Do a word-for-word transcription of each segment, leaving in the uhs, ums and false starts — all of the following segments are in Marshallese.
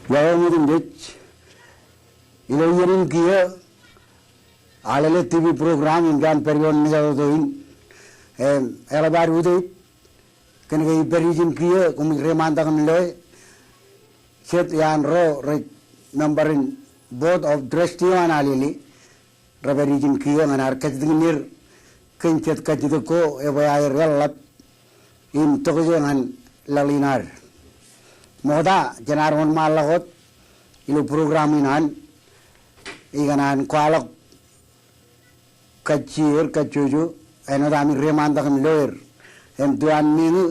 Iọkwe ṃōttan jej, ilo iien in kiiō, Alele TV program im jaan pād ioon mejatoto in, im eḷap ad utiej, kōnke ippād ijin kiiō, koṃij reiṃaantak im loe, jet iaan ro rej member in Board of Trustee eo an Alele, rej pād ijin kiiō ñan ad kajjitōk er kōn jet kajjitōk ko ebwe aer eḷḷap im tokjān laḷ in ad. Ṃokta, jen ad wōnṃaanḷọk wōt ilo program in an, ikōṇaan kwaḷọk kajjien er kajjojo, āinwōt ami reiṃaantak im loe er. Im tu an meñe,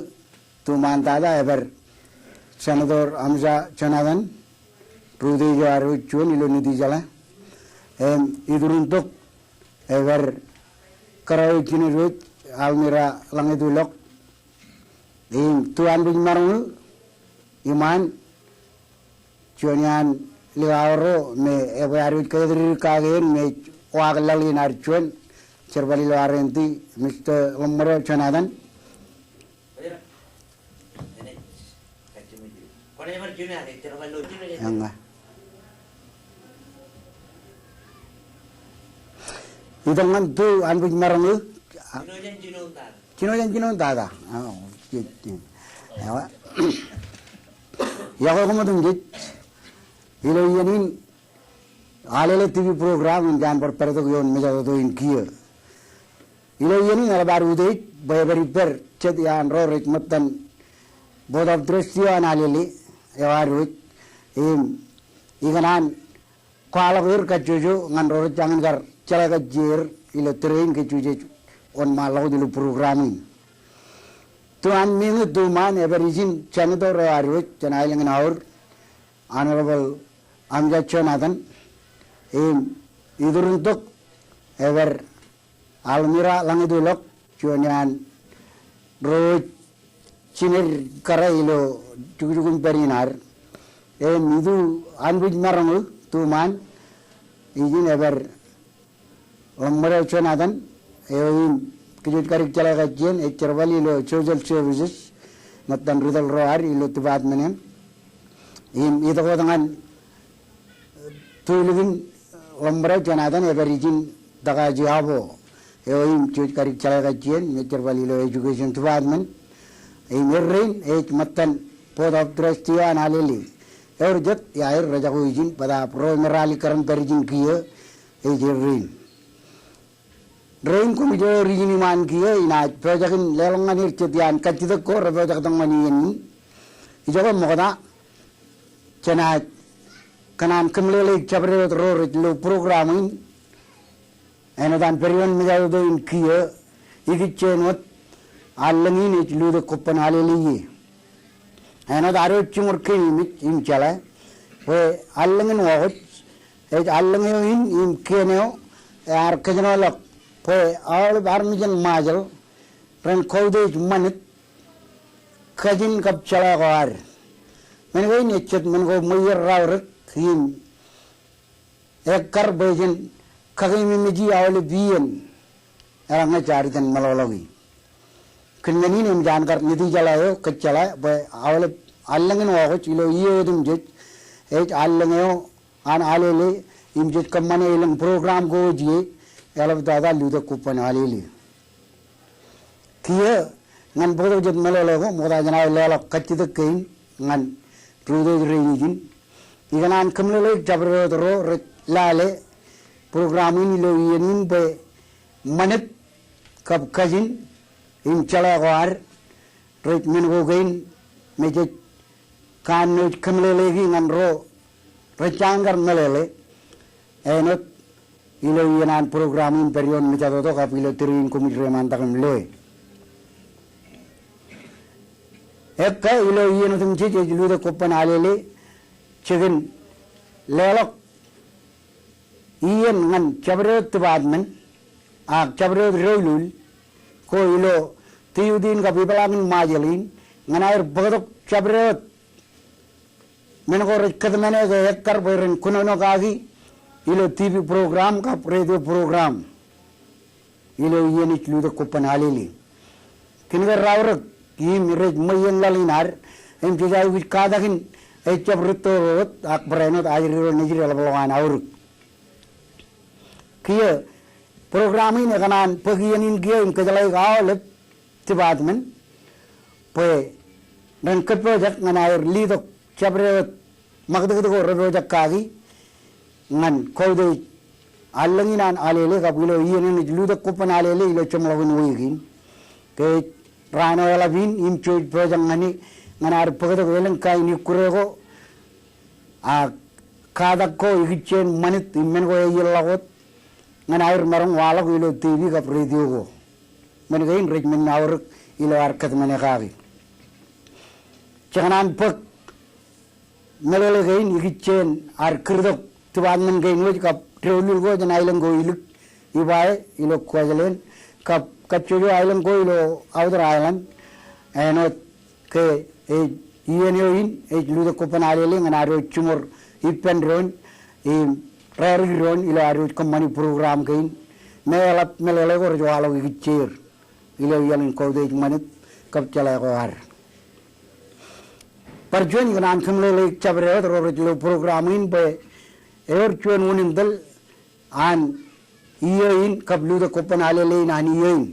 tu ṃaan tata, epād Senator Amja Jonathan, ri-utiej eo ad wōj juon ilo Nitijeḷā. Im iturin tok, epād kōrā eo jined wōj, Almira Ḷañetulọk. Im tu anbwijmaroñ, iṃaan, juon iaan likao ro me ebwe ad wōj kōjatdikdik kake er me ej waak laḷ in ad juon, jerbal ilo R and D, Mister Ḷōṃṃōro Jonathan. Eññā. Itok ñan tu anbwijmaroñ, a, jinoin jinoin tata. Jinoin jinoin tata. A, o, je, je. Ewa. Iọkwe koṃ otemjej. Ilo iien in, Alele TV program in jaan bar pād tok ioon mejatoto in kiiō. Ilo iien in eḷap ad utiej bwe epād ippād jet iaan ro rej ṃōttan Board of Trustee eo an Alele eo ad wōj. Im ikōṇaan kwaḷọk er kajjojo ñan ro rej jañin kar jeḷā kajjier ilo tōre in ke jej wōnṃaanḷọk wōt ilo program in. Tu an meñe tu ṃaan epād ijin Senator eo ad wōj jān aelōñ in Aur, Honorable Amja Jonathan, im iturin tok epād Almira Ḷañetulọk, juon iaan ro rej jined kōrā ilo jukjuk im pād in ad. Im itu anbwijmaroñ, tu ṃaan, ijin epād Ḷōṃṃōro Jonathan, eo im kōj wōj kadik jeḷā kajjien, ej jerbal ilo Social Services, ṃōttan ri-tōl ro ad ilo department in. Im itok wōt ñan tu ilikin Ḷōṃṃōro Jonathan epād ijin Takaji Abo, eo im jej wōj kadik jeḷā kajjien, me jerbal ilo Education Department. Im errein ej ṃōttan Board of Trustee eo an Alele. Ewōr jet iaer rejako ijin, bōtaab ro im ralitōk kōrā im pād ijin kiiō, ej errein. Rein koṃij ewōr ijin iṃaan kiiō, inaaj pojak in leḷọk ñan er jet iaan kajjitōk ko repojak tok ñan iien in. Ijoke ṃokta, jenaaj kōṇaan kōmeḷeḷeik jabdewōt ro rej lo program in, āinwōt an pād ioon mejatoto in kiiō, ikijjien wōt, allōñ in ej lute kobban Alele ie. Āinwōt ad wōj jiṃor keememej im jeḷā, bwe allōñ in Wokoj, ej allōñ eo in im kien eo, ear kōjenolọk, bwe aolep armej in Ṃajeḷ, ren kautiej ṃanit, kajin kab jeḷā ko ad. Men kein ej jet men ko ṃweier raorōk, im ekkar bwe jen kakeememeji aolep iien eḷaññe jaar iten meḷọkḷọki. Kōn men in eṃōj an kar Nitijeḷā eo kōjjeḷā bwe aolep allōñ in Wokoj ilo iiō otemjej ej allōñ eo an Alele im jej kōṃṃane elōñ program ko wōj ie eḷaptata lute kobban Alele. Kiiō ñan bōktok jet meḷeḷe ko, ṃokta jenaaj leḷọk kajjitōk kein ñan ri-utiej rein ijin. Ikōṇaan kōmeḷeḷeik jabdewōt ro rej lale program in ilo iien in bwe ṃanit kab kajin im jeḷā ko ad rej men ko kein me jej kanooj kōmeḷeḷeiki ñan ro rej jañin kar meḷeḷe. Āinwōt ilo iien an program in pād ioon mejatoto kab ilo tōre in koṃij reiṃaantak im loe. Ekkā ilo iien otemjej ej lute kobban Alele, jikin leḷọk iien ñan jabdewōt department ak jabdewōt doulul ko ilo tiutin kab ipeḷaakin Ṃajeḷ in ñan aer bōktok jabdewōt men ko rej kōtmāne ke ekkar bwe ren kōnono kaki ilo TV program kab radio program ilo iien ej lute kobban Alele. Kōnke raorōk im rej ṃweien laḷ in ad, im jej aikuj katakin ejjab rūtto ro wōt ak barāinwōt ajri ro nejid eḷap ḷọk an aorōk. Kiiō program in ekōṇaan bōk iien in kiiō im kōjeḷāik aolep department bwe ren kōppojak ñan aer letok jabdewōt ṃakūtkūt ko repojak kaki ñan kautiej allōñ in an Alele kab ilo iien in ej lutōk kobban Alele ilo jeṃḷọkin wiik in. Ke raan eo eḷap in im jouj pojak ñan e ñan ad bōktok elōñ kain ikkure ko ak katak ko ikijjien ṃanit im men ko ej ilọk wōt ñan aer maroñ waḷọk ilo TV kab radio ko. Men kein rej men aorōk ilo ad kōtmāne kaki. Jekōṇaan bōk meḷeḷe kein ikijjien ad kūrtok department kein wōj kab doulul ko jān aelōñ ko ilōk, Ebeye ilo Kuwajleen, kab kajjojo aelōñ ko ilo outer island, āinwōt ke ej iien eo in ej lutōk kobban Alele ñan ad wōj jiṃor ippān doon im rādik doon ilo ad wōj kōṃṃani program kein. Im eḷap meḷeḷe ko rej waḷọk ikijjeer ilo iaḷ in kautiej ṃanit kab jeḷā ko ad. Bar juon ikōṇaan kōmeḷeḷeik jabdewōt ro rej lo program in bwe ewōr juon unin tōl an iiō in kab lutōk kobban Alele in an iiō in.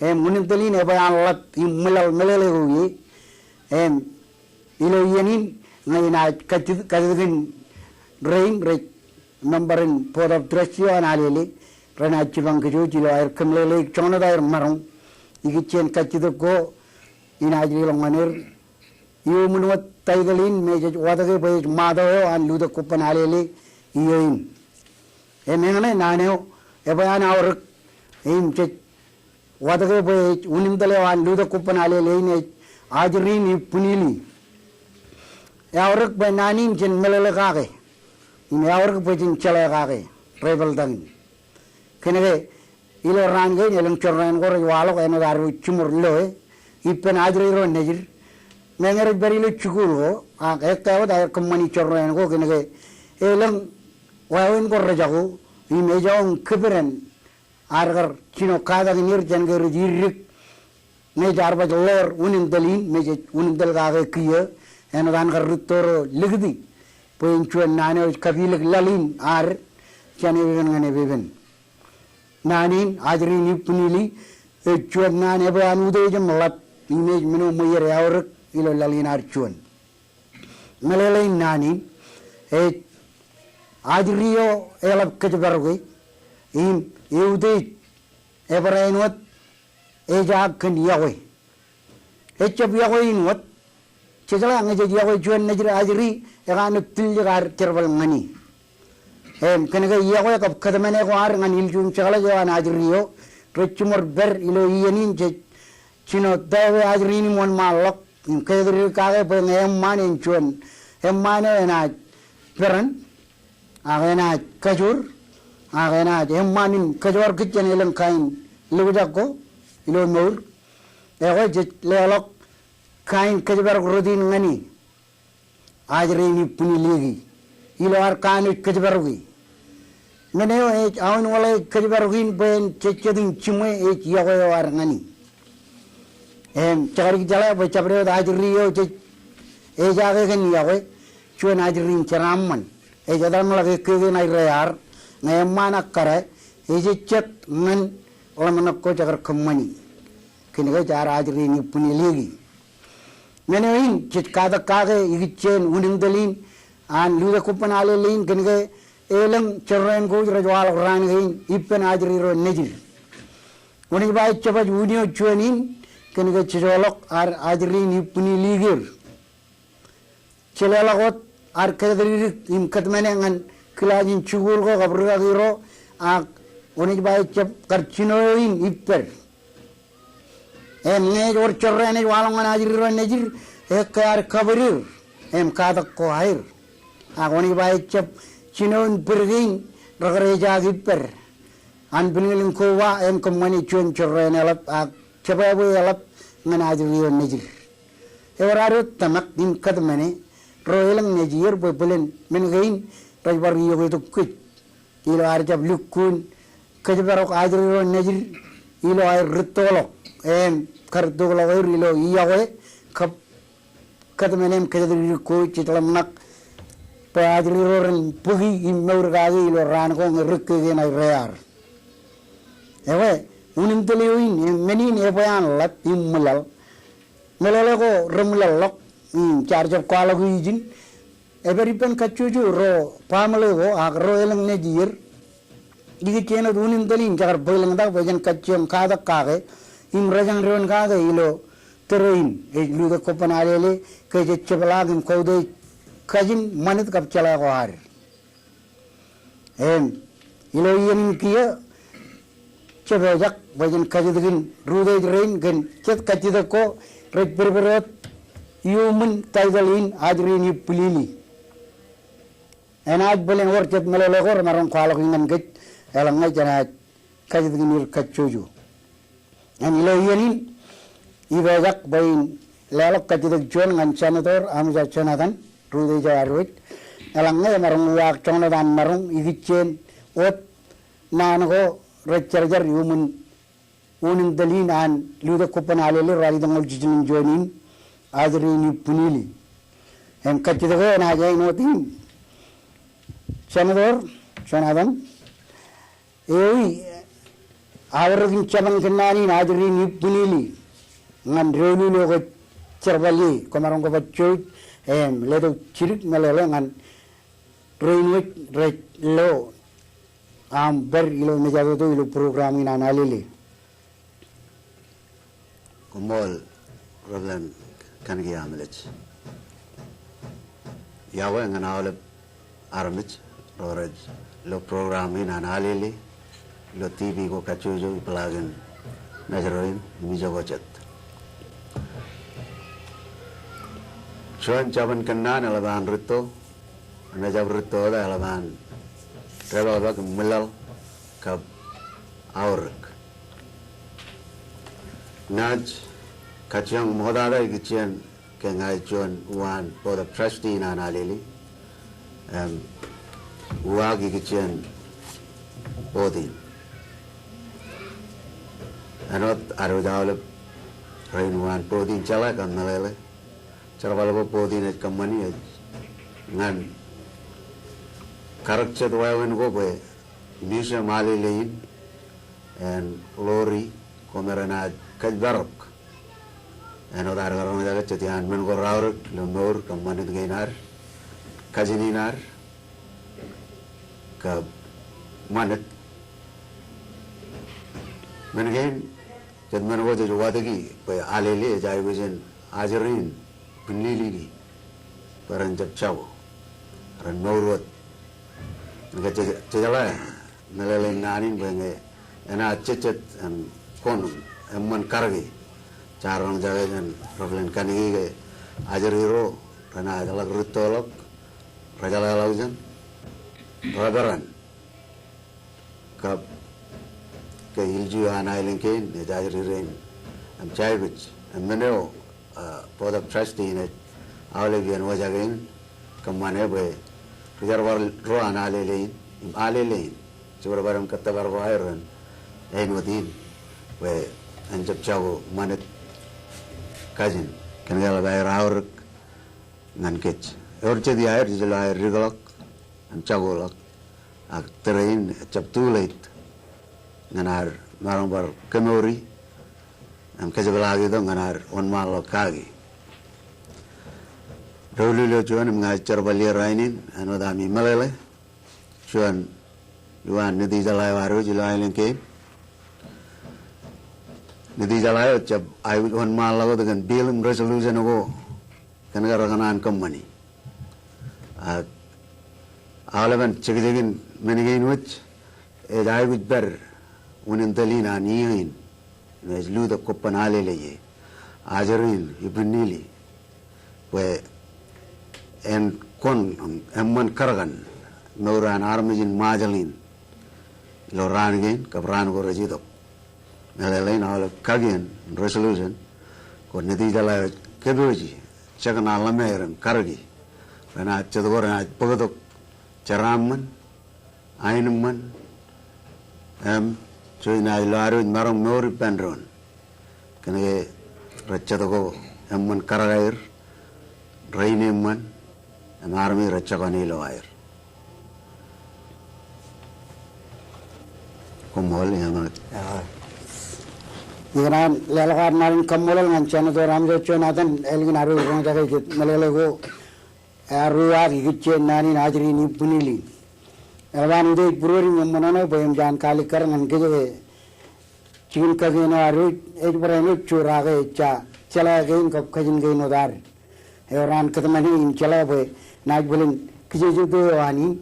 Im unin tōl in ebwe an ḷap im ṃwilaḷ meḷeḷe ko ie. Im ilo iien in ña inaaj kajjitōk, kajjitōkin rein rej member in Board of Trustee eo an Alele renaaj jipañ kōj wōj ilo aer kōmeḷeḷeik joñan wōt aer maroñ ikijjien kajjitōk ko inaaj leḷọk ñan er. Iuṃwin wōt title in me jej watōke bwe ej motto eo an lutōk kobban Alele iiō in. Im eñṇe naan eo ebwe an aorōk im jej watōke bwe ej unin tōl eo an lutōk kobban Alele in ej ajri in ibwinili. Eaorōk bwe naan in jen meḷeḷe kake im eaorōk bwe jen jeḷā kake rej pāltakin. Kōnke ilo raan kein elōñ jorrāān ko rej waḷọk āinwōt ad wōj jiṃor loe ippān ajri ro nejid. Meñe rej pād ilo jikuuḷ ko ak ekkā wōt aer kōṃṃani jorrāān ko kōnke elōñ wāween ko rejako im ejako kōpdān ad kar jino katakin er jān ke rej idik ñe jaar baj ḷoor unin tōl in me jej unin tōl kake kiiō āinwōt an kar rūtto ro likūti bwe en juon naan eo ej kapilōk laḷ in ad jān epepen ñan epepen. Naan in ajri in ibwinili ej juon naan ebwe an utiej im ḷap im ej men eo ṃweied eaorōk ilo laḷ in ad juon. Meḷeḷein naan in ej ajri eo eḷap kōjparoke im eutiej ebarāinwōt ejaak kōn iọkwe. Ejjab iọkwe in wōt. Jejeḷā ñe jej iọkwe juon nejid ajri ekanooj tiljek ad jerbal ñan e. Im kōnke iọkwe kab kōtmāne ko ad ñan ilju im jekḷaj eo an ajri eo rej jiṃor pād ilo iien in jej jino tōpar ajri in im wōnṃaanḷọk im kōjatdikdik kake bwe ñe eṃṃaan en juon eṃṃaan eo enaaj peran ak enaaj kajoor ak enaaj eṃṃaan im kōjparok kōj jān elōñ kain likjak ko ilo mour. Ekwe jej leḷọk kain kōjparok rot in ñan e. Ajri in ibwinili ilo ad kanooj kōjparoke. Men eo ej aunwōḷā kōjparok in bwe en jejjet in jiṃwe ej iọkwe eo ad ñan e. Im jekdikdik jeḷā bwe jabdewōt ajri eo jej ejaake kōn iọkwe, juon ajri in jeraaṃṃan. Ej etal ṃōḷa ke ekkeke ṇa rej ar ñe eṃṃaan ak kōrā ejejjet ñan ḷōmṇak ko jekar kōṃṃani. Kōnke jaar ajri in ibwinili. Men eo in jej katak kake ikijjien unin tōl in an lutōk kobban Alele in kōnke elōñ jorrāān ko rej waḷọk raan kein ippān ajri ro nejid. Wōn ej ba ejjab ej unin eo juon in kōnke jejeḷọk ad ajri in ibwinili er. Jeleḷọk wōt ad kōjatdikdik im kōtmāne ñan kilaaj in jikuuḷ ko kab rūkaki ro ak wōn ej ba ejjab kar jino eo in ippād. Im ñe ej wōr jorrāān ej waḷọk ñan ajri ro nejid, ekkā ad kabōd er im katak ko aer. Ak wōn ej ba ejjab jino in bōd kein rekar ejaak ippād. An pilñilñil koba im kōṃṃane juon jorrāān eḷap ak jebwābwe eḷap ñan ajri ro nejid. Ewōr ad wōt tōmak im kōtmāne ro elōñ nejier bwe bōlen men kein rej bar iokwe tok kōj. Ilo ad jab lukkuun kōjparok ajri ro nejid ilo aer rūttoḷọk im karūttoḷọk er ilo iọkwe kab kōtmāne im kōjatdikdik ko jej ḷōmṇak bwe ajri ro ren bōki im mour kaki ilo raan ko ñe ri keke ṇae rear. Ewe, unin tōl eo in, e, men in ebwe an ḷap im ṃwilaḷ. Meḷeḷe ko reṃwilaḷḷọk, im jaar jab kwaḷọk ijin. Epād ippān kajjojo ro baaṃle ko ak ro elōñ nejier. Ikijjien wōt unin tōl in jekar bōk lōñtak bwe jen kajjioñ katak kake im rōjañ doon kake ilo tōre in ej Lute Kobban Alele ke jej jepḷaak im kautiej kajin ṃanit kab jeḷā ko ad. Im ilo iien in kiiō, jab ejak bwe jen kajjitōk in rūtiej rein kōn jet kajjitōk ko rej pedped wōt iuṃwin taitōḷ in Ajri in Ibwilili. Enaaj bōlen wōr jet meḷeḷe ko remaroñ kwaḷọk iñan kōj, eḷaññe jenaaj kajjitōk in er kajjojo. Im ilo iien in, ij pojak bwe in leḷọk kajjitōk juon ñan Senator Amica Jonathan, rūtiej eo ad wōj, eḷaññe emaroñ uwaak joñan wōt an maroñ ikijjien wōt naan ko rej jerjer iuṃwin unin tōl in an Lute Kobban Alele ralitōñoul jiljino juon in, Ajri in Ibwinili. Im kajjitōk eo enaaj āinwōt in, Senator Jonathan, ewi aorōk in jabōn kōnnaan in Ajri in Ibwinili ñan doulul eo kwōj jerbal ie, kwōmaroñ kōpojouj im letok jidik meḷeḷe ñan rein wōj rej lo aṃ pād ilo mejatoto ilo program in an Alele. Koṃṃool Reverend Kaniki Amlej. Iọkwe ñan aolep armej ro rej lo program in an Alele ilo TV ko kajjojo ipḷaakin Najeroin im ijoko jet. Juon jabōn kōnnaan eḷap an rūtto, im ejab rūtto wōt, eḷap an dāpakpak im ṃwilaḷ kab aorōk. Naaj kajjioñ ṃoktata ikijjien ke ña ij juon uwaan Board of Trustee in an Alele, im uwaak ikijjien board in. Āinwōt ad wōj aolep rein uwaan board in jeḷā kab meḷeḷe, jerbal ko board in ej kōṃṃani ej ñan karōk jet wāween ko bwe museum Alele in, en lori ko me renaaj kōjparok. Āinwōt ad kar roñjake jet iaan men ko raorōk ilo mour kab ṃanit kein ad, kajin in ad, kab ṃanit. Men kein, jet men ko jej watōki bwe Alele ej aikuj in ajri in Ibwinlilili bwe ren jab jako, ren mour wōt. Ñe jej, jejeḷā meḷeḷein naan in bwe ñe enaaj jejjet im koṇ im eṃṃan karōke, jaar roñjake jān Reverend Kaniki ke ajri ro renaaj ḷak rūttoḷọk, rejeḷāḷọkjeṇ, reperan kab ke ilju an aelōñ kein ej ajri rein im jaikuj. Im men eo, ah, Board of Trustee in ej aolep iien wōjake in kōṃṃane bwe ri jerbal ro an Alele in im Alele in jibadbad im kōttōpar ko aer ren āinwōt in bwe en jab jako ṃanit, kajin, kōn ke eḷap aer aorōk ñan kōj. Ewōr jet iaer, jej lo aer dikḷọk im jakoḷọk. Ak tōre in ejab too late ñan ad maroñ bar kemouri im kōjepḷaak itok ñan ad wōnṃaanḷọk kaki. Doulul eo juon im ña ij jerbal er rainin, āinwōt ami meḷeḷe, juon uwaan nitijeḷā eo ad wōj ilo aelōñ kein. Nitijeḷā eo ejab aikuj wōnṃaanḷọk wōt kōn bill im resolution ko kōn ke rekōṇaan kōṃṃani. Ak aolepen jekjekin men kein wōj ej aikuj pād unin tōl in an iiō in, im ej Lute Kobban Alele ie, ajri in Ibwinlili, bwe en koṇ im eṃṃan karōkan mour an armej in Ṃajeḷ in ilo raan kein kab raan ko rej itok. Meḷeḷein aolep kakien resolution ko nitijeḷā eo ej kōpooji, jekōṇaan ḷōmāer im karōki, renaaj jet ko renaaj bōktok jeraaṃṃan, aenōṃṃan, im juon naaj lo ad wōj maroñ mour ippān doon. Kōn ke rej jet ko eṃṃan karōk aer, rein eṃṃan im armej rej jekwane ilo aer. Koṃṃool, imaat. Ikōṇaan leḷọk ad naan in kaṃṃoolol ñan Senator Amjo Jonathan ālikin ad wōj roñjake jet meḷeḷe ko ear uwaak ikijjien naan in ajri in Ipinili. Eḷap an utiej būruod im eṃṃan ṇe bwe eṃōj an kaalikkar ñan kōj ke jikin kakien eo ad wōj ej barāinwōt jurake ejja jeḷā kein kab kajin kein wōt ad. Ewōr an kōtmāne im jeḷā bwe naaj bōlen kijeje eo an in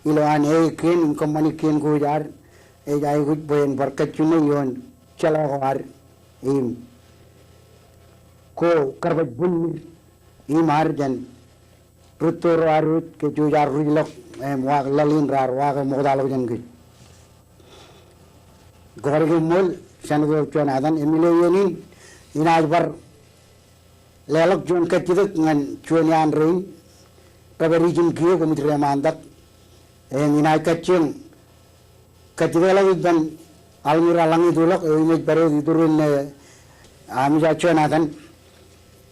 ilo an eō kien im kōṃṃani kien ko wōj ad ej aikuj bwe en bar kajjiṃwe ioon jeḷā ko ad im ko kar baj bwinmid im ad jān rūtto ro ad wōj ke jouj ad ruj ḷọk im waak laḷ in raar waake ṃoktaḷọk jān kōj. Kōj bar koṃṃool Senator Jonathan, im ilo iien in inaaj bar leḷọk juon kajjitōk ñan juon iaan rein rej pād ijin kiiō koṃij reiṃaantak. Im inaaj kajjioñ kajjitōkḷọk ippān Almira Lañitulọk eo im ej pād wōt iturin e Amjo Jonathan.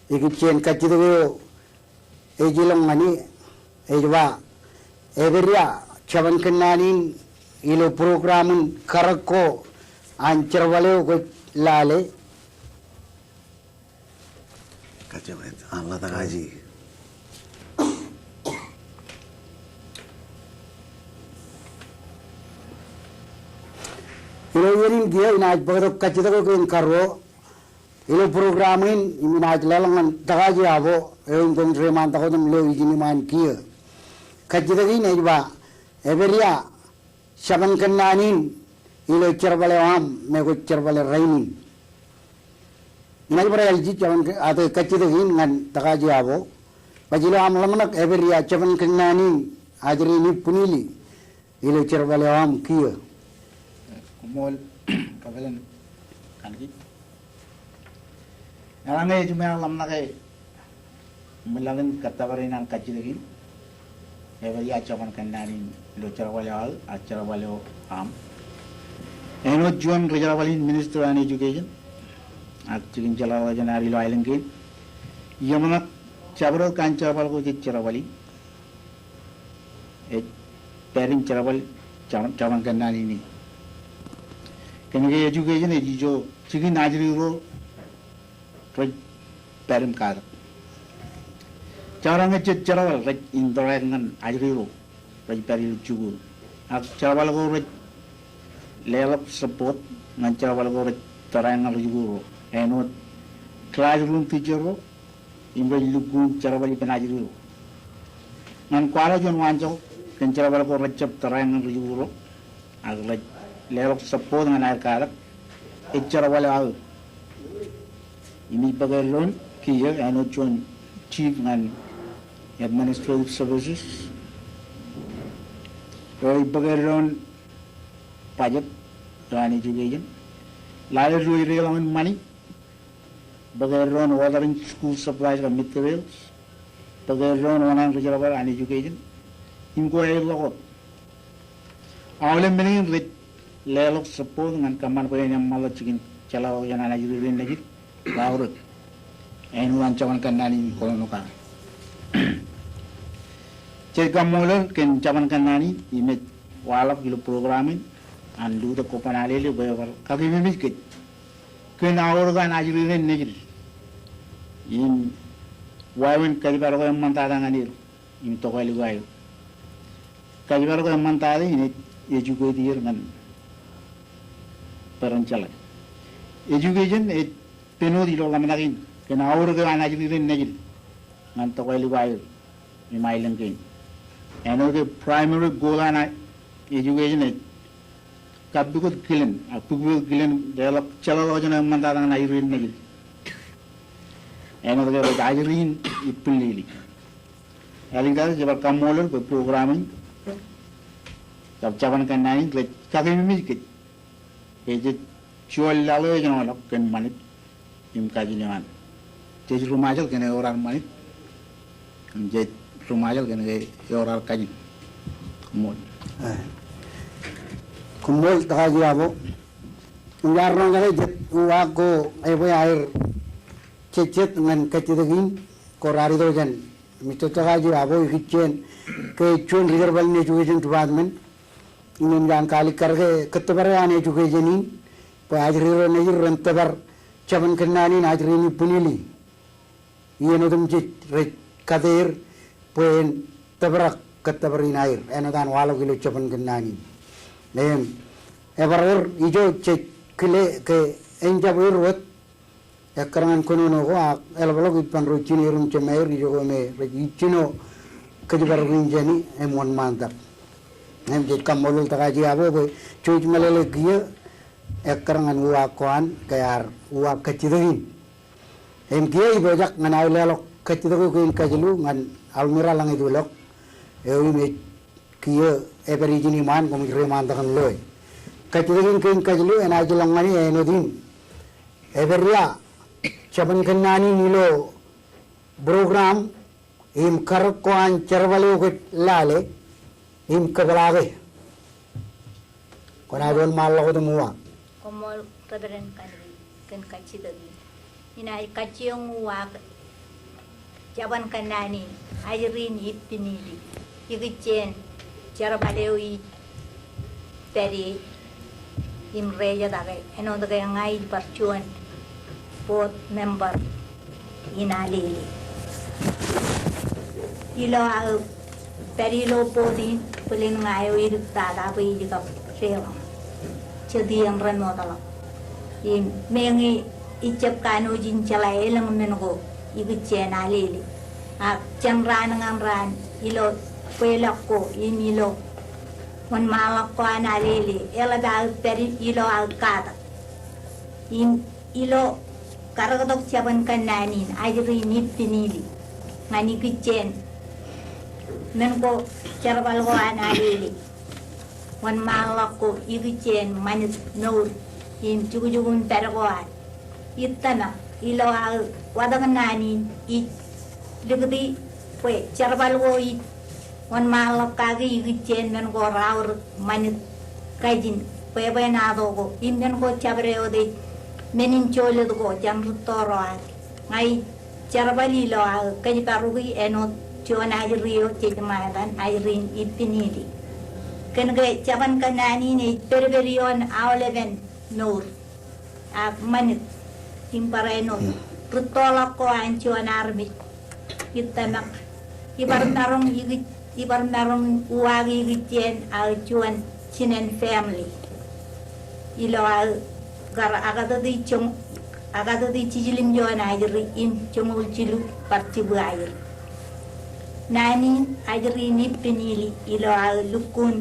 Ikijjien kajjitōk eo ej ilọk ñan e ej ba, epād ia jeban kōnnaan in ilo program in karōk ko an jerbal eo kwōj lale? Kajjitōk, an ḷotak aji. Ilo iien in kiiō inaaj bōktok kajjitōk eo kein karuo ilo program in im inaaj leḷọk ñan Tōkaji Abo eo im koṃij reiṃaantak wōt im lo ijin iṃaan kiiō. Kajjitōk in ej ba, epād ia jeban kōnnaan in ilo jerbal eo aṃ me kwōj jerbale rainin? Inaaj bar āliji jeban ke-, ate kajjitōk in ñan Tōkaji Abo. Baj ilo aṃ ḷōmṇak, epād ia jeban kōnnaan in ajri in Ipinili ilo jerbal eo aṃ kiiō? Koṃṃool, Reverend Kaniki. Eḷaññe ejiṃwe aō ḷōmṇake im laḷ in kōttōpar in an kajjitōk in, epād ia jeban kōnnaan in ilo jerbal eo aō ak jerbal eo aṃ. Āinwōt juon ri-jerbal in Ministry an Education ak jikin jeḷāḷọkjeṇ ad ilo aelōñ kein, iōṃōṇak jabdewōt kaanjerbal ko jej jerbali ej pād im jerbal jeban, jeban kōnnaan in e. Kōnke education ej ijo jikin ajri ro rej pād im katak. Jekdọọn ñe jej jerbal rej introduce ñan ajri ro rej pād ilo jikuuḷ. Ak jerbal ko rej leḷọk support ñan jerbal ko rej tōre ñan ri-jikuuḷ ro. Āinwōt classroom teacher ro, im rej lukkuun jerbal ippān ajri ro. Ñan kwaḷọk juon waanjọk kōn jerbal ko rej jab tōre ñan ri-jikuuḷ ro ak rej leḷọk support ñan aer katak, ej jerbal eo aō. Im ij bōk eddoin kiiō āinwōt juon chief ñan administrative services eo ej bōk eddoin budget eo an education. Lale ro rej deḷọñ in ṃani, bōk eddoin ordering school supplies kab materials, bōk eddoin oṇāān ri-jerbal an education, im ko aer ḷọk wōt. Aolep men kein rej leḷọk support ñan kōṃṃan bwe en eṃṃanḷọk jikin jeḷāḷọkjeṇ an ajri ro nejid ḷọk aorōk. Āinwōt an jeban kōnnaan in kōnono kake. Jej kaṃṃoolol kōn jeban kōnnaan in im ej waḷọk ilo program in an Lutōk Kobban Alele bwe ebar kakememej kōj kōn aorōk an ajri ro nejid im wāween kōjparok eo eṃṃantata ñan er im tokālik eo aer. Kōjparok eo eṃṃantata in ej educate er ñan bwe ren jeḷā. Education ej pen wōt ilo ḷōmṇak in kōn aorōk eo an ajri ro nejid ñan tokālik eo aer im aelōñ kein. Āinwōt ke primary goal an education ej kappukot kilen, ak pukpukot kilen, leḷọk jeḷāḷọkjeṇ eo eṃṃantata ñan ajri ro nejid. Āinwōt ke rej ajri in Ipinlili. Āliktata, jebar kaṃṃoolol bwe program in kab jeban kōnnaan in rej kakememej kōj ke jej juon laḷ eo ejenoḷọk kōn ṃanit im kajin eo an. Jej ri Ṃajeḷ kōn ke ewōr ad ṃanit im jej ri Ṃajeḷ kōn ke ewōr ad kajin. Koṃṃool. Koṃṃool Tōkaji Abo. Im jaar roñjake jet uwaak ko ebwe aer jejjet ñan kajjitōk in ko raar itok jān Mr. Tōkaji Abo, ikijjien ke juon ri jerbal in Education Department im eṃōj an kaalikkar ke kōttōpar eo an education in bwe ajri ro nejid ren tōpar jabōn kōnnaan in ajri in Ipinili. Iien otemjej rej kate er bwe en tōprak kōttōpar in aer āinwōt an waḷọk ilo jabōn kōnnaan in. Im ebar wōr ijo jej kile ke en jab er wōt ekkar ñan kōnono ko ak eḷapḷọk ippān ro jine er im jemāer ijo ko me rej ijjino kōjparok in jāni im wōnṃaantak. Im jej kaṃṃoolol Tōkaji Abo bwe jouj meḷeḷe kiiō ekkar ñan uwaak ko an ke ear uwaak kajjitōk in. Im kiiō ipojak ñan aō leḷọk kajjitōk eo kein kajilu ñan Almira Langejulọk eo im ej kiiō epād ijin iṃaan koṃij reiṃaantak in loe. Kajjitōk in kein kajilu enaaj ilọk ñan e āinwōt in. Epād ia jabōn kōnnaan in ilo program im karōk ko an jerbal eo kwōj lale im kōpḷaake. Kwōnaaj wōnṃaanḷọk wōt im uwaak. Koṃṃool Reverend Kaniki kōn kajjitōk in. Inaaj kajjioñ uwaak jabōn kōnnaan in ajri in Ipinili. Ikijjien jerbal eo ij pād ie im rejetake āinwōt ke ña ij bar juon board member in Alele. Ilo aō pād ilo board in bōlen ña eo idiktata bwe ij kab deḷọñ jet iien remootḷọk. Im meñe ij jab kanooj in jeḷā elōñ men ko ikijjien Alele. Ak jān raan ñan raan ilo bwelọk ko im ilo wōnṃaanḷọk ko an Alele eḷap aō pād ilo aō katak. Im ilo karōktok jabōn kōnnaan in ajri in Ipinili ñan ikijjien men ko jerbal ko an Alele. Wōnṃaanḷọk ko ikijjien ṃanit mour im jukjuk in pād ko an. Ij tōmak ilo aō watōk naan in ij likūti bwe jerbal ko ij wōnṃaanḷọk kaki ikijjien men ko raorōk ṃanit kajin bwebwenato ko im men ko jabdewōt ej men in jolōt ko jān rūtto ro ak ña ij jerbal ilo aō kōjparoki āinwōt juon ajri eo jej ṃaetan ajri in Ipinili. Kōn ke jabōn kōnnaan in ej pedped ioon aolepen mour ak ṃanit im barāinwōt rūttoḷọk ko an juon armej. Ij tōmak ibar maroñ ikij, ibar maroñ uwaak ikijjien aō juon jinen family ilo aō kar akatōt ijjoñ, akatōt ijjiljilimjuon ajri im joñoul jilu bar jibwi ajri. Naan in ajri in Ipinili ilo aō lukkuun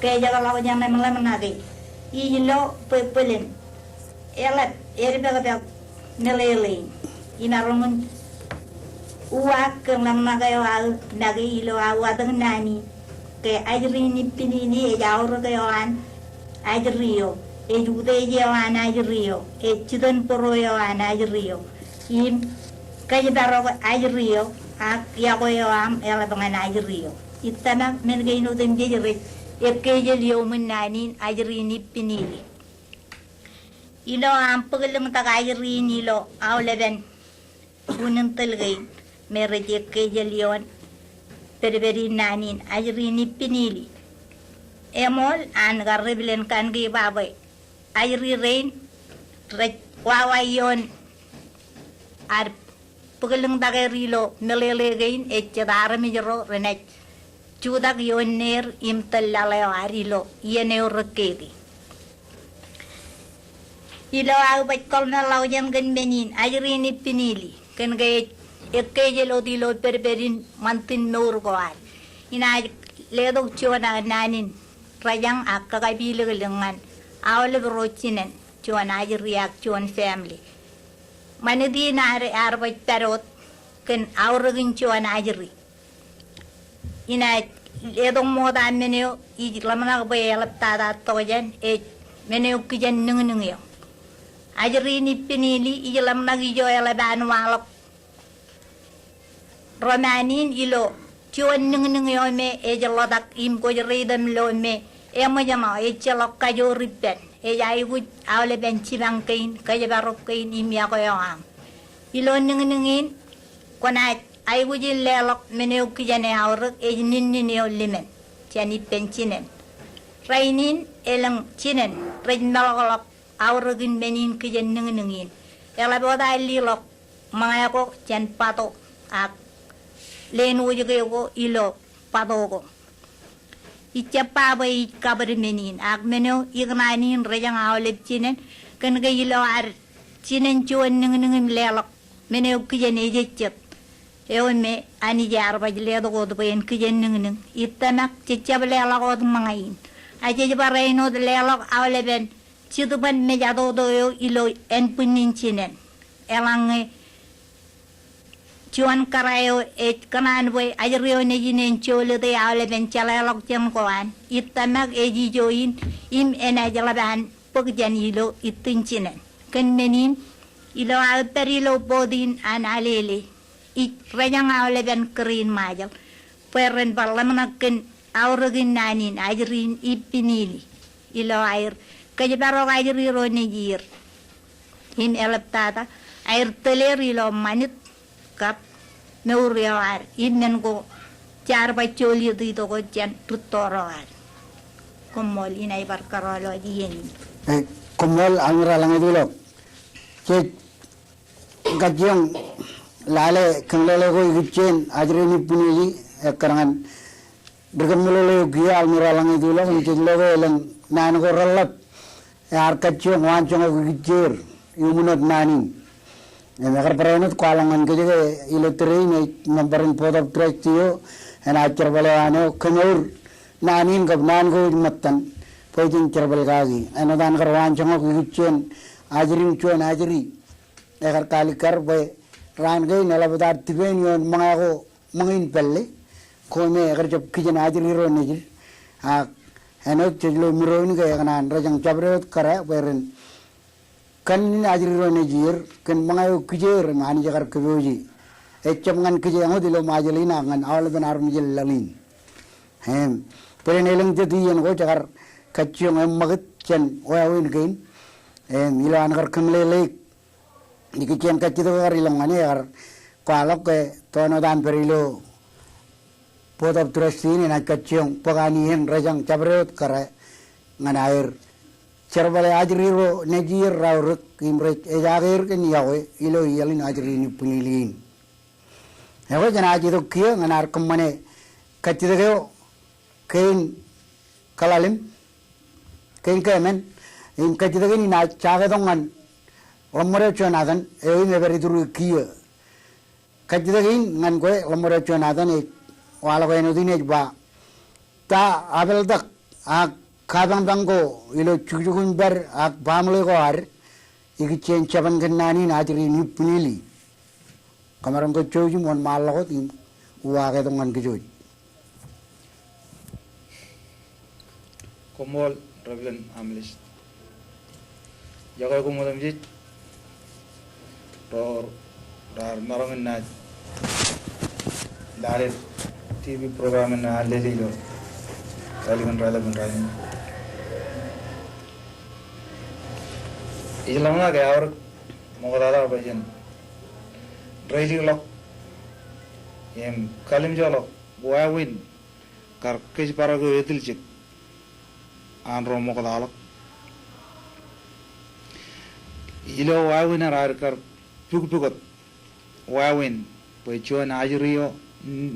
kejekḷọk jān ḷōmṇake ij lo bwe bōlen eḷap edpakpak meḷeḷein. Imaroñ in uwaak kōn ḷōmṇak eo aō make ilo aō watōk naan in ke ajri in Ipinili ej aorōk eo an ajri eo, ej utiej eo an ajri eo, ej jitōnbōro eo an ajri eo im kōjparok ajri eo ak iọkwe eo aṃ eḷap ñan ajri eo. Ij tōmak men kein otemjej rej ekkejel iuṃwin naan in ajri in Ipinili. Ilo aṃ bōklōñtak ajri in ilo aolepen unin tōl kein me rej ekkejel ioon pedped in naan in ajri in Ipinili, eṃool an kar repilen kankiba bwe ajri rein rej wawa ioon ad bōklōñtak er ilo meḷeḷe kein ej jet armej ro renaaj jutak ioon neer im tōl laḷ eo ad ilo iien eo rekketi. Ilo aō baj kōḷmānḷọkjeṇ kōn men in ajri in Ipinili kōn ke ej ekkejel wōt ilo pedped in ṃantin mour ko ad. Inaaj letok juon aō naan in rōjañ ak kakapilōklōk ñan aolep ro jinen juon ajri ak juon family. Ṃanit in ad ear baj pād wōt kōn aorōkin juon ajri. Inaaj letok ṃokta men eo ij ḷōmṇak bwe eḷaptata tokjān ej men eo kijen niñniñ eo. Ajri in Ipinili ij ḷōmṇak ijo eḷap an waḷọk ro ṃaan in ilo juon niñniñ eo me ej ḷotak im kwōj reitok im lo me eṃōjṇọ ejjeḷọk kajoor ippān, ej aikuj aolepen jipañ kein, kōjparok kein im iọkwe eo aṃ. Ilo niñniñ in kwōnaaj Aikuj in leḷọk men eo kijen eaorōk ej ninnin eo limān jān ippān jinen. Rainin elōñ jinen rej meḷọkḷọk aorōk in men in kijen niñniñ in. Eḷap wōt aer liḷọk ṃōñā ko jān bato ak leen wōjke ko ilo bato ko. Ij jab ba bwe ij kabōd men in, ak men eo ikōṇaan in rejañ aolep jinen, kōn ke ilo ad jinen juon niñniñ im leḷọk men eo kijen ejejjet. Eo me Anij ear baj letok wōt bwe en kijen niñniñ. Ij tōmak jej jab leḷọk wōt ṃōñā in. A jej bar āinwōt leḷọk aolepen jitōb an mejatoto eo ilo ānbwinnin jinen. Eḷaññe juon kōrā eo ej kōṇaan bwe ajri eo nejin en jolōte aolepen jeḷāḷọkjeṇ ko an, ij tōmak ej ijo in im enaaj ḷap an bōk jān ilo itōn jinen. Kōn men in, ilo aō pād ilo boat in an Alele, ij rejañ aolepen kūr in Ṃajeḷ bwe ren bar ḷōmṇak kōn aorōk in naan in ajri in Ipinili. Ilo aer kōjparok ajri ro nejier im eḷaptata aer tōl er ilo ṃanit kab mour eo ad im men ko jaar ba jolōt itok wōt jān rūtto ro ad. Koṃṃool, inaaj bar kōrọọl wōj iien in. Eh, koṃṃool, Almiralḷañ Etulọk. Jej kajjioñ lale kōmeḷeḷe ko ikijjien ajri in Ipinili, ekkar ñan ri kōmeḷeḷe eo kiiō, Almiralḷañ Etulọk, im jej lo ke elōñ naan ko reḷḷap ear kajjioñ waanjoñak ikijjeer iuṃwin wōt naan in. Im ekar barāinwōt kwaḷọk ñan kōj ke ilo tōre in ej member in Board of Trustee eo, enaaj jerbal eo an eo kemour naan in kab naan ko ej ṃōttan bwe jen jerbal kaki. Āinwōt an kar waanjoñak ikijjien ajri in juon ajri, ekar kalikkar bwe raan kein eḷap wōt ad tipeen ioon ṃōñā ko ṃōñā in pālle, ko me ekar jab kijen ajri ro nejid. Ak āinwōt jej lo iṃiro in ke ekōṇaan rejañ jabdewōt kōrā bwe ren kannin ajri ro nejier kōn ṃōñā eo kijeer im Anij ekar kōpooje. Ejjab ñan kōj eñoul ilo Ṃajeḷ in ak ñan aolepen armej in laḷ in. Im bōlen elōñ jet iien ko jekar kajjioñ eṃṃakūt jān wāween kein. Im ilo an kar kōmeḷeḷeik ikijjien kajjitōk ekar ilọk ñan e, ekar kwaḷọk ke toon wōt an pād ilo Board of Trustee in enaaj kajjioñ bōk an iien rejañ jabdewōt kōrā ñan aer jerbale ajri ro nejier raorōk im rej ejaake er kōn iọkwe ilo iaḷ in ajri in Ipinili in. Ekwe jenaaj itok kiiō ñan ad kōṃṃane kajjitōk eo kein kaḷalem, kein keemān, im kajjitōk in inaaj jaketok ñan Ḷōṃṃōd eo Jonathan, eo im ej pād ituruwe kiiō. Kajjitōk in ñan kwe Ḷōṃṃōd eo Jonathan ej waḷọk āinwōt in ej ba, ta apeltak ak kapañpañ ko ilo jukjuk in pād ak baaṃle ko ad ikijjien jabōn kōnnaan in ajri in Ipinili? Kōmaroñ ke jouj im wōnṃaanḷọk wōt im uwaak etok ñan kōj. Koṃṃool, Reverend Amlis. Iọkwe koṃ otemjej ro raar maroñ in naaj lale TV program in Alele ilo ālikin raelep in rainin. Ij ḷōmṇak eaorōk ṃoktata bwe jen reilikḷọk im kalimjoḷọk wāween kar kōjparok eo etiljek an ro ṃoktaḷọk. Ilo wāween ear kar pukpukot wāween bwe juon ajri eo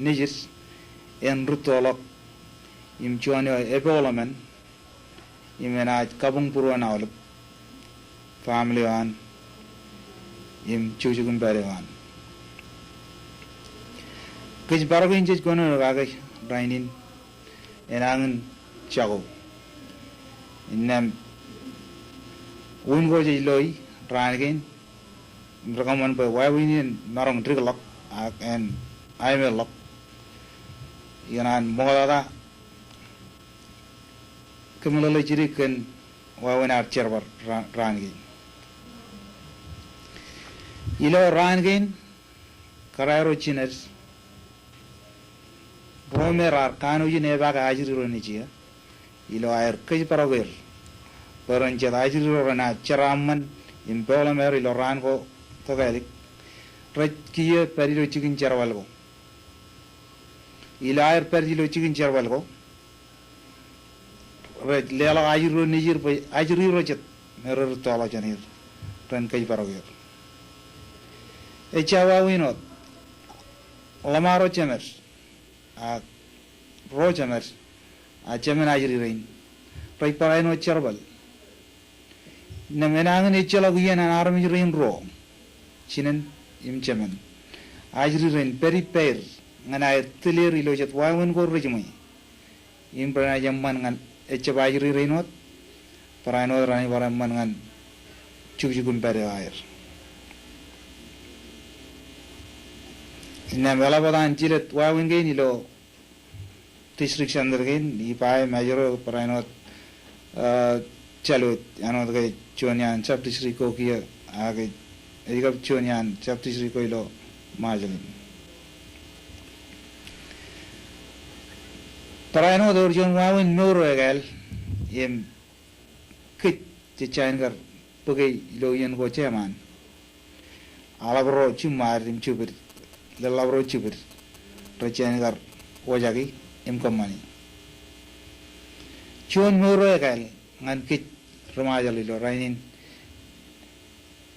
nejid en rūttoḷọk im juon eo epoḷemān im enaaj kabuñbūruon aolep family eo an im jukjuk in pād eo an. Kōjparok in jej kōnono kake rainin enañin jako. Innām wūn ko jej loi raan kein im ri kōṃṃan bwe wāween in en maroñ dikḷọk ak en aemedḷọk. Ikōṇaan ṃoktata kōmeḷeḷe jidik kōn wāween ad jerbal ra-, raan kein. Ilo raan kein, kōrā ro jined ro me raar kanooj in epaake ajri ro nejier ilo aer kōjparok er bwe ren jet ajri ro renaaj jeraaṃṃan im poḷemāer ilo raan ko tokālik, rej kiiō pād ilo jikin jerbal ko. Ilo aer pād ilo jikin jerbal ko, rej leḷọk ajri ro nejid bwe ajri ro jet me rerūttoḷọk jān er ren kōjparok er. Ejja wāween wōt, ḷōṃaro jemed, ak ro jemed, a jemān ajri rein, rej barāinwōt jerbal. Innām enañin ejjeḷọk iien an armej rein ruo, jinen im jemān, ajri rein pād ippāer ñan aer tōl er ilo jet wāween ko rejiṃwe im renaaj eṃṃan ñan ejjab ajri rein wōt, barāinwōt renaaj bar eṃṃan ñan jukjuk im pād eo aer. Innām eḷap wōt an jilet wāween kein ilo district center kein, Ebeye, Majuro, barāinwōt, ah, Jālwōj, āinwōt ke juon iaan sub-district ko kiiō, ak ej kab juon iaan sub-district ko ilo Ṃajeḷ in. Barāinwōt ewōr juon wāween mour eo ekāāl, im kōj jej jañin kar bōke ilo iien ko jeṃaan. Aḷap ro jiṃṃaad im jibwid, lōḷḷap ro jibwid, rej jañin kar wōjaki im kōṃṃani. Juon mour eo ekāāl ñan kōj ri-Ṃajeḷ ilo rainin,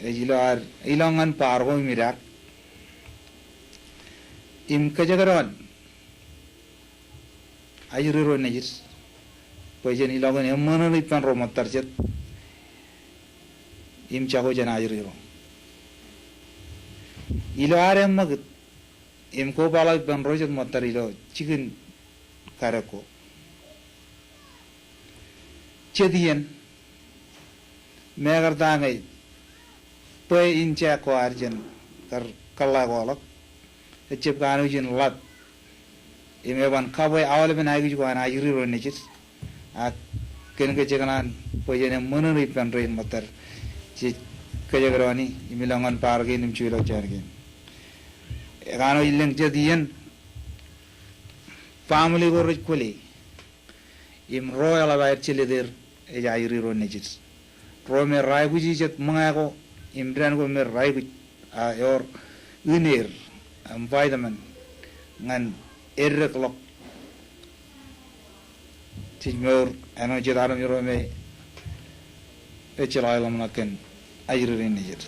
ej ilo ad, ilo ñan bar ko im idaak im kōjekdọọn ajri ro nejid bwe jen ilọk in eṃṃōṇōṇō ippān ro ṃōttad jet im jako jān ajri ro. Ilo ad eṃṃakūt im kobaḷọk ippān ro jet ṃōttad ilo jikin kadek ko, jet iien, mekarta ñe bwe in jack ko ad jen kar kōḷḷā koḷọk, ejjab kanooj in ḷap im eban kabwe aolepen aikuj ko an ajri ro nejid, ak kōn ke jekōṇaan bwe jen eṃṃōṇōṇō ippān rein ṃōttad jej kōjekdọọni im ilọk ñan bar kein im juon ilo jān kein. Ekanooj lōñ jet iien, family ko rej kwōle im ro eḷap aer jelōt er ej ajri ro nejid. Ro me raikuji jet ṃōñā ko im dān ko me raikuj, a ewōr in er, im vitamin ñan eddekḷọk jej mour āinwōt jet armej ro me ejjeḷọk aer ḷōmṇak kōn ajri rein nejid.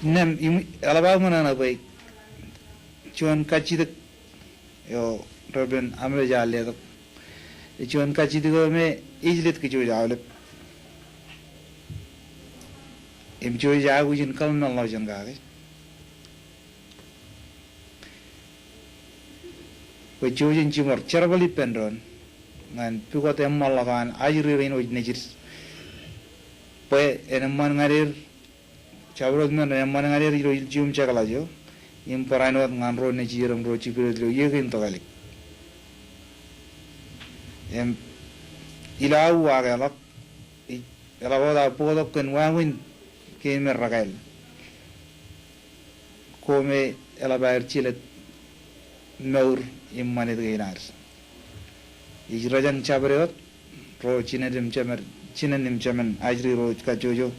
Innām im eḷap aō ṃōṇōṇō bwe juon kajjitōk eo Reverend Amlej ear letok. Ej juon kajjitōk eo me ej jet kōj aolep im jej aikuj in kōḷmānḷọkjeṇ kake. Bwe jej jimor jerbal ippān doon ñan pukot eṃṃanḷọk an ajri rein wōj nejid bwe en eṃṃan ñan er jabdewōt men ren eṃṃan ñan er ilo ilju im jekḷaj eo, im barāinwōt ñan ro nejid im ro jibdewōt ilo iiō kein tokālik. Im ilo aō uwaak eḷap, ij, eḷap wōt aō bōktok kōn wāween kein me rekāāl ko me eḷap aer jelōt mour im ṃanit kein ad. Ij rōjañ jabdewōt ro jinen im jemān, jinen im jemān ajri ro kajjojo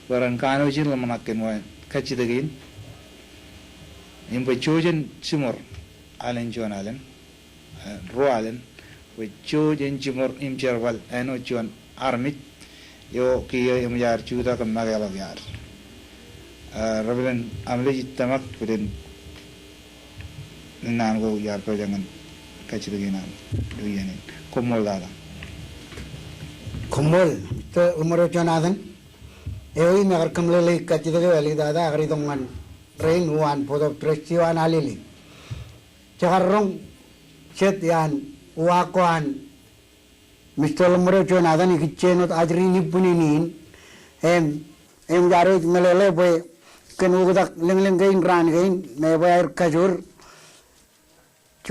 bwe ren kanooj in ḷōmṇak kōn wāween kajjitōk in im bwe jej jimor alen juon alen, eh, ruo alen, bwe jej jimor im jerbal āinwōt juon armej eo kiiō eṃōj ad jutak im makeḷọk iaad. Ah, Reverend Amlej, ij tōmak bwe jen naan ko iar pojak ñan kajjitōk in aṃ ilo iien in. Koṃṃool tata. Koṃṃool, Mister Ḷōṃaro Jonathan. Ewi im ekar kōmeḷeḷeik kajjitōk eo āliktata, ekar itok ñan rein uwaan Board of Trustee eo an Alele. Jekar roñ jet iaan uwaak ko an Mister Ḷōṃaro Jonathan ikijjien wōt ajri in ibwinin in, im, im jaar wōj meḷeḷe bwe kōn oktak lōñlōñ kein raan kein me bwe aer kajoor,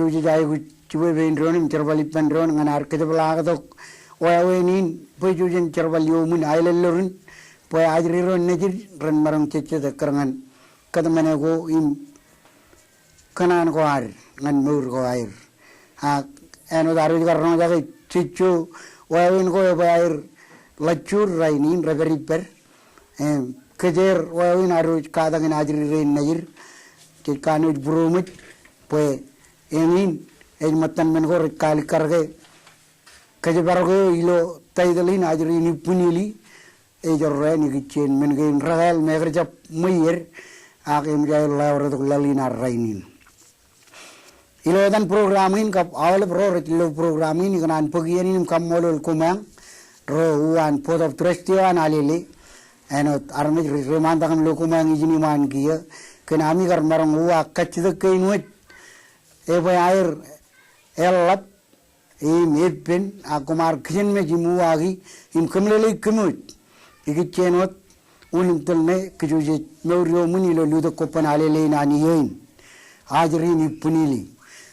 jej aikuj jibwe pein doon im jerbal ippān doon ñan ad kōjepḷaaktok wāween in bwe jej jerbal iuṃwin aelōllur in bwe ajri ro nejid ren maroñ jejjet ekkar ñan kōtmāne ko im kōṇaan ko ad ñan mour ko aer. Ak āinwōt ad wōj kar roñjake, jej jo wāween ko e bwe aer ḷajjoor rainin rej pād ippād. Im kōjeer wāween ad wōj katakin ajri rein nejid. Jej kanooj būroṃōj bwe Eñin ej ṃōttan men ko rej kaalikkar ke kōjparok eo ilo taitōl in Ajri in Ippān Ili ej jorrāān ikijjien men kein rekāāl meekerjab ṃweier ak eṃōj aer ḷeoretok laḷ in ad rainin. Ilo etan program in kab aolep ro rej lo program in, ikōṇaan bōk iien in im kaṃṃoolol koṃeañ ro uwaan Board of Trustee eo an Alele, āinwōt armej rej reiṃaantak im lo koṃeañ ijin iṃaan kiiō kōn ami kar maroñ uwaak kajjitōk kein wōj ebwe aer eḷḷap im eppen, ak koṃ ar kijenmej im uwaaki im kōmeḷeḷeik kōm wōj ikijjien wōt unin tōl ṇe kōj jej mour ioṃwin ilo lutōk kobban Alele in an iiō in, Ajri in Ippān Ili.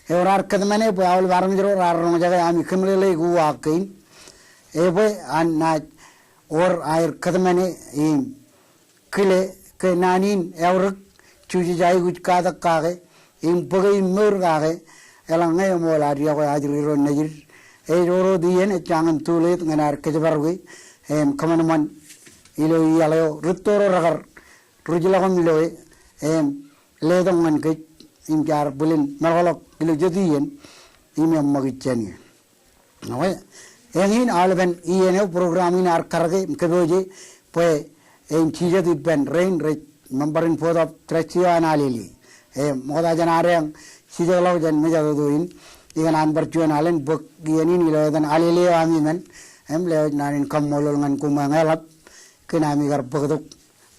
Ewōr ad kōtmāne bwe aolep armej ro raar roñjake ami kōmeḷeḷeik uwaak kein, ebwe an naaj wōr aer kōtmāne im kile ke naan in eaorōk, jej aikuj katak kake im bōke im mour kake, eḷaññe eṃool ad yokwe ajri ro nejid. Ej wōr wōt iien ej jañin too late ñan ad kōjparoki im kōṃanṃan ilo iaḷ eo rūtto ro rekar ruj ḷọk im loe im letok ñan kōj im jaar bwilin meḷọkḷọk ilo jet iien im eṃṃakūt jān ie. Eñin aolepen iien eo program in ear karōke im kōpooje bwe en jijet ippān rein rej member in Board of Trustee eo an Alele. Im ṃokta jān ad eañ jijetḷọk jān mejatoto in, ikōṇaan bar juon alen bōk iien in ilo etan Alele eo ami men im lewōj naan in kaṃṃoolol ñan koṃeañ eḷap kōn ami kar bōktok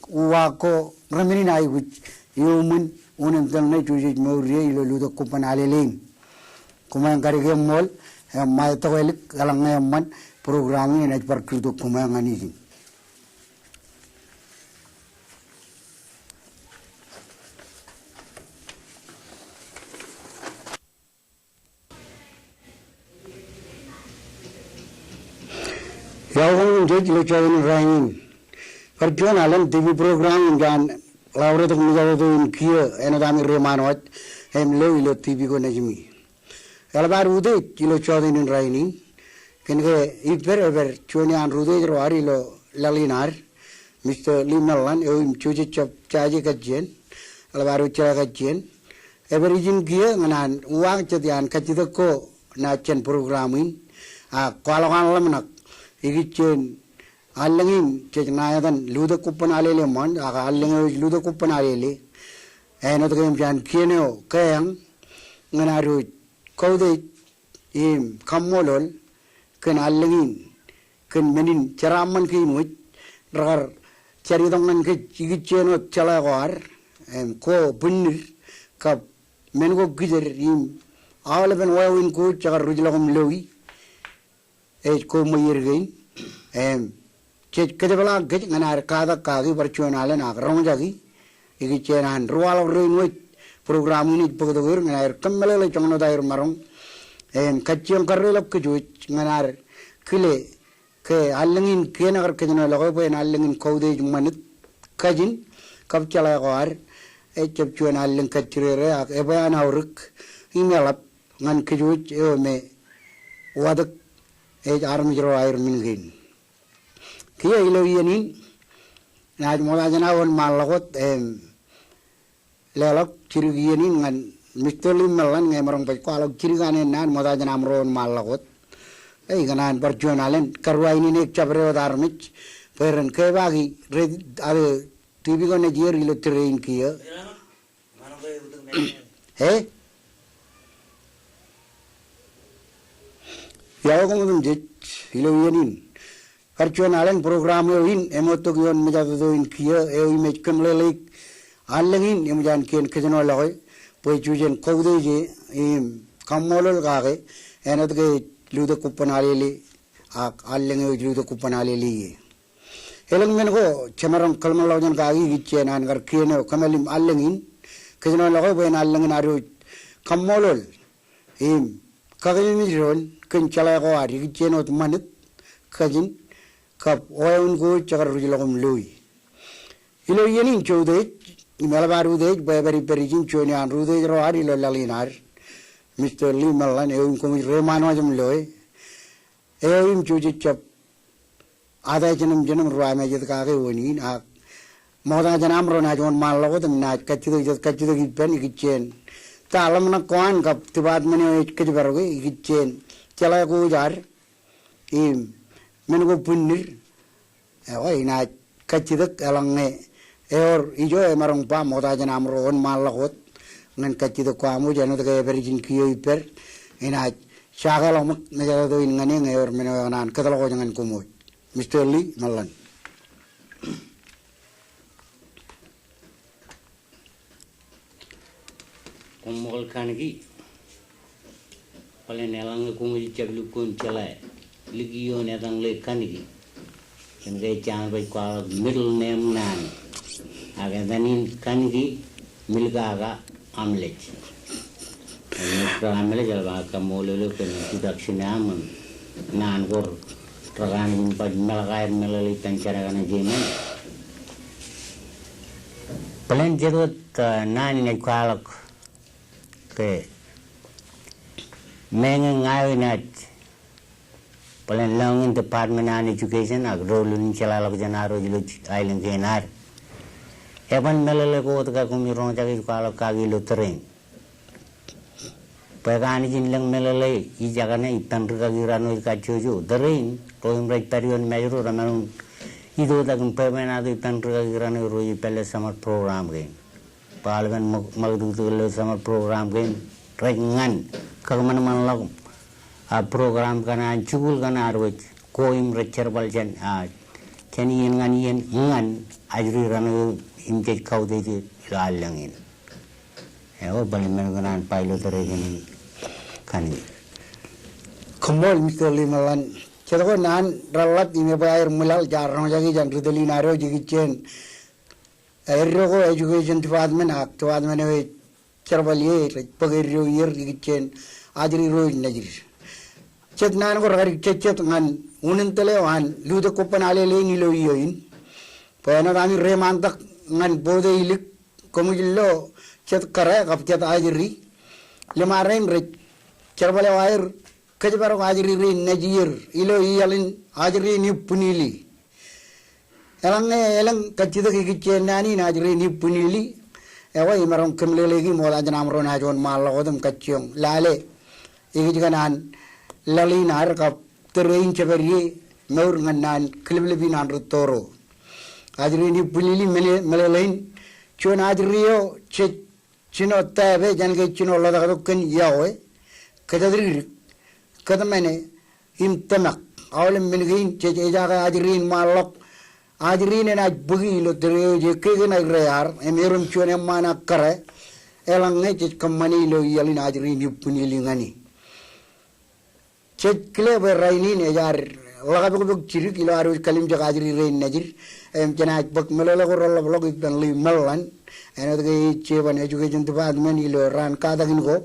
uwaak ko remenin aikuj ioṃwin unin tōl ṇe jej mour ie ilo lutōk kobban Alele in. Koṃeañ kadik eṃṃool im ṃae tokālik eḷaññe eṃṃan program in enaaj bar kūrtok koṃeañ ñan ijin. Iọkwe koṃ im jej ilo jota in rainin. Bar juon alen TV program in jaan ḷaure tok mejatoto in kiiō āinwōt ami reiṃaan wōj im lo ilo TV ko nejimi. Eḷap ad utiej ilo jota in rainin kōn ke ippād epād juon iaan ri-utiej ro ad ilo laḷ in ad, Mister Lee Mellon, eo im jejjet jab jaje kajjien, eḷap ad ejjeḷọk kajjien. Epād ijin kiiō ñan an uwaak jet iaan kajjitōk ko naaj jān program in, ak kwaḷọk an ḷōmṇak ikijjien allōñ in jej ṇa etan lutōk kobban Alele ṃōn, ak allōñ eo ej lutōk kobban Alele. Āinwōt ke eṃōj an kien eo keeañ ñan ad wōj kautiej im kaṃṃoolol kōn allōñ in, kōn men in jeraaṃṃan kein wōj rekar jar itok ñan kōj ikijjien wōt jeḷā ko ad, im ko bwinnid kab men ko kijer im aolepen wāween ko wōj jekar ruj ḷọk im loi ej ko ṃweier kein. Im jej kōjepḷaak kōj ñan ad katak kaki bar juon alen ak roñjaki ikijjien an ri-waḷọk rein wōj program in ej bōktok er ñan aer kōmmeḷeḷe joñan wōt aer maroñ im kajjioñ karreḷọk kōj wōj ñan ad kile ke allōñ in kien ekar kōjenolọke bwe en allōñ in kautiej ṃanit, kajin kab jeḷā ko ad. Ejjab juon allōñ kajjirere ak ebwe an aorōk im eḷap ñan kōj wōj eo me watōk ej armej ro aer men kein. Kiiō ilo iien in, naaj ṃokta jān aō wōnṃaanḷọk wōt im leḷọk jidik iien in ñan Mister Lee Mellon ñe emaroñ baj kwaḷọk jidik an ennaan ṃokta jān aṃro wōnṃaanḷọk wōt. Ikōṇaan bar juon alen karuwainene jabdewōt armej bwe ren kepaaki rej, ad TV ko nejid ilo tōre in kiiō. E? Iọkwe koṃ otemjej ilo iien in. Bar juon alen program eo in emoottok ioon mejatoto in kiiō eo im ej kōmeḷeḷeik allōñ in eṃōj an kien kōjenolọke bwe jujen kautiej e im kaṃṃoolol kake āinwōt ke ej lutōk kobban Alele ak allōñ eo ej lutōk kobban Alele ie. Elōñ men ko jemaroñ kōḷmānḷọkjeṇ kaki ikijjien an kar kien eo kōmālim allōñ in, kōjenolọke bwe en allōñ in ad wōj kaṃṃoolol im kakememej doon kōn jeḷā ko ad ikijjien wōt ṃanit, kajin kab wāween ko wōj jekar ruj ḷọk im loi. Ilo iien in je utiej im eḷap ad utiej bwe epād ippād ijin juon iaan ri-utiej ro ad ilo laḷ in ad, Mister Lee Mellon, eo im koṃij reiṃaan wōj im loe, eo im jejjet jab ata jeṇem jeṇem ruwamāejet kake wōn in, ak ṃokta jān aṃro naaj wōnṃaanḷọk wōt im naaj kajjitōk jet kajjitōk ippān ikijjien ta ḷōmṇak ko an kab department eo ej kōjparoke ikijjien jeḷā ko jar im men ko bwinnid. Ekwe, inaaj kajjitōk eḷaññe ewōr ijo emaroñ ba ṃokta jān aṃro wōnṃaanḷọk wōt ñan kajjitōk ko aṃ wōj āinwōt ke epād ijin kiiō ippād. Inaaj jakeḷọk ṃōk mejatoto in ñan eō ñe ewōr men eo ekōṇaan kōtḷọk wōj ñan koṃ wōj. Mister Lee Mallan. Koṃṃool Kaniki. Bōlen eḷaññe koṃij jab lukkuun jeḷā liki ioon etaṃle Kaniki, kōn ke ej jañin baj kwaḷọk middle name ṇe an. Ak etan in Kaniki Milkaka Amlej. Im Mister Amlej, eḷap aō kaṃṃoolol eok kōn introduction eo aṃ im naan ko rekanooj in baj meḷọkḷọk aer meḷeḷe ippān jera kaṇe jeman. Bōlen jet wōt, ah, naan in ej kwaḷọk ke meñe ña eo inaaj bōlen lọñiin Department an Education ak doulul in jeḷāḷọkjeṇ ad wōj ilo aelōñ kein ad. Eban meḷeḷe ko wōt ke koṃij roñjake ej kwaḷọk kaki ilo tōre in. Bwe ke Anij in lōñ meḷeḷe ijekaṇe ippān rikaki raṇ wōj kajjojo. Tōre in ro im rej pād ioon Mājro remaroñ itoitak im bwebwenato ippān rikaki raṇ ro ej pālle summer program kein. Bwe aolepen ṃakūtkūt ilo summer program kein rej ñan kakōṃanṃanḷọk, ah, program kaṇe an jikuuḷ kaṇe ad wōj ko im rej jerbal jān, ah, jān iien ñan iien ñan ajri raṇ eo im jej kautiej ilo allōñ in. Ekwe, bōlen men ko an ba ilo tōre kein Kaniki. Koṃṃool Mister Lee Mallan. Jet ko naan reḷap im ebwe aer ṃwilaḷ jaar roñjake jān ri tōl in ad wōj ikijjien eddo ko Education Department ak department eo ej jerbal ie rej bōk eddo ier ikijjien ajri ro ej nejid. Jet naan ko rekar jejjet ñan unin tōl eo an lutōk kobban alele in ilo iiō in. Bwe āinwōt ami reiṃaantak ñan bote ilik, koṃij lo jet kōrā kab jet ajri. Ḷōṃarein rej jerbal eo aer kōjparok ajri rein nejier ilo iaḷ in ajri in ippān ili. Eḷaññe elōñ kajjitōk ikijjien naan in ajri in ippān ili, ekwe imaroñ kōmeḷeḷeiki ṃokta jān aṃro naaj wōnṃaanḷọk wōt im kajjioñ lale ikijjien an laḷ in ad kab tōre in jepād ie mour ñan naan kilōplōp in an rūtto ro. Ajri in ippān ili meḷe-, meḷeḷein juon ajri eo jej jino tōpe jān ke jino ḷotaktok kōn iọkwe, kōjatdikdik, kōtmāne, im tōmak. Aolep men kein jej ejaake ajri in ṃaanḷọk. Ajri in enaaj bōki ilo tōre eo ej ekkeke ṇae ro ad, im erom juon eṃṃaan ak kōrā, eḷaññe jej kōṃṃane ilo iaḷ in ajri in ippān ili ñan e. Jej kile bwe rainin ej ad ḷakapokpok jidik ilo ad wōj kalimjek ajri rein nejid, im jenaaj bōk meḷeḷe ko reḷapḷọk ippān Lee Mallan, āinwōt ke ej jeban Education Department ilo raan katakin ko.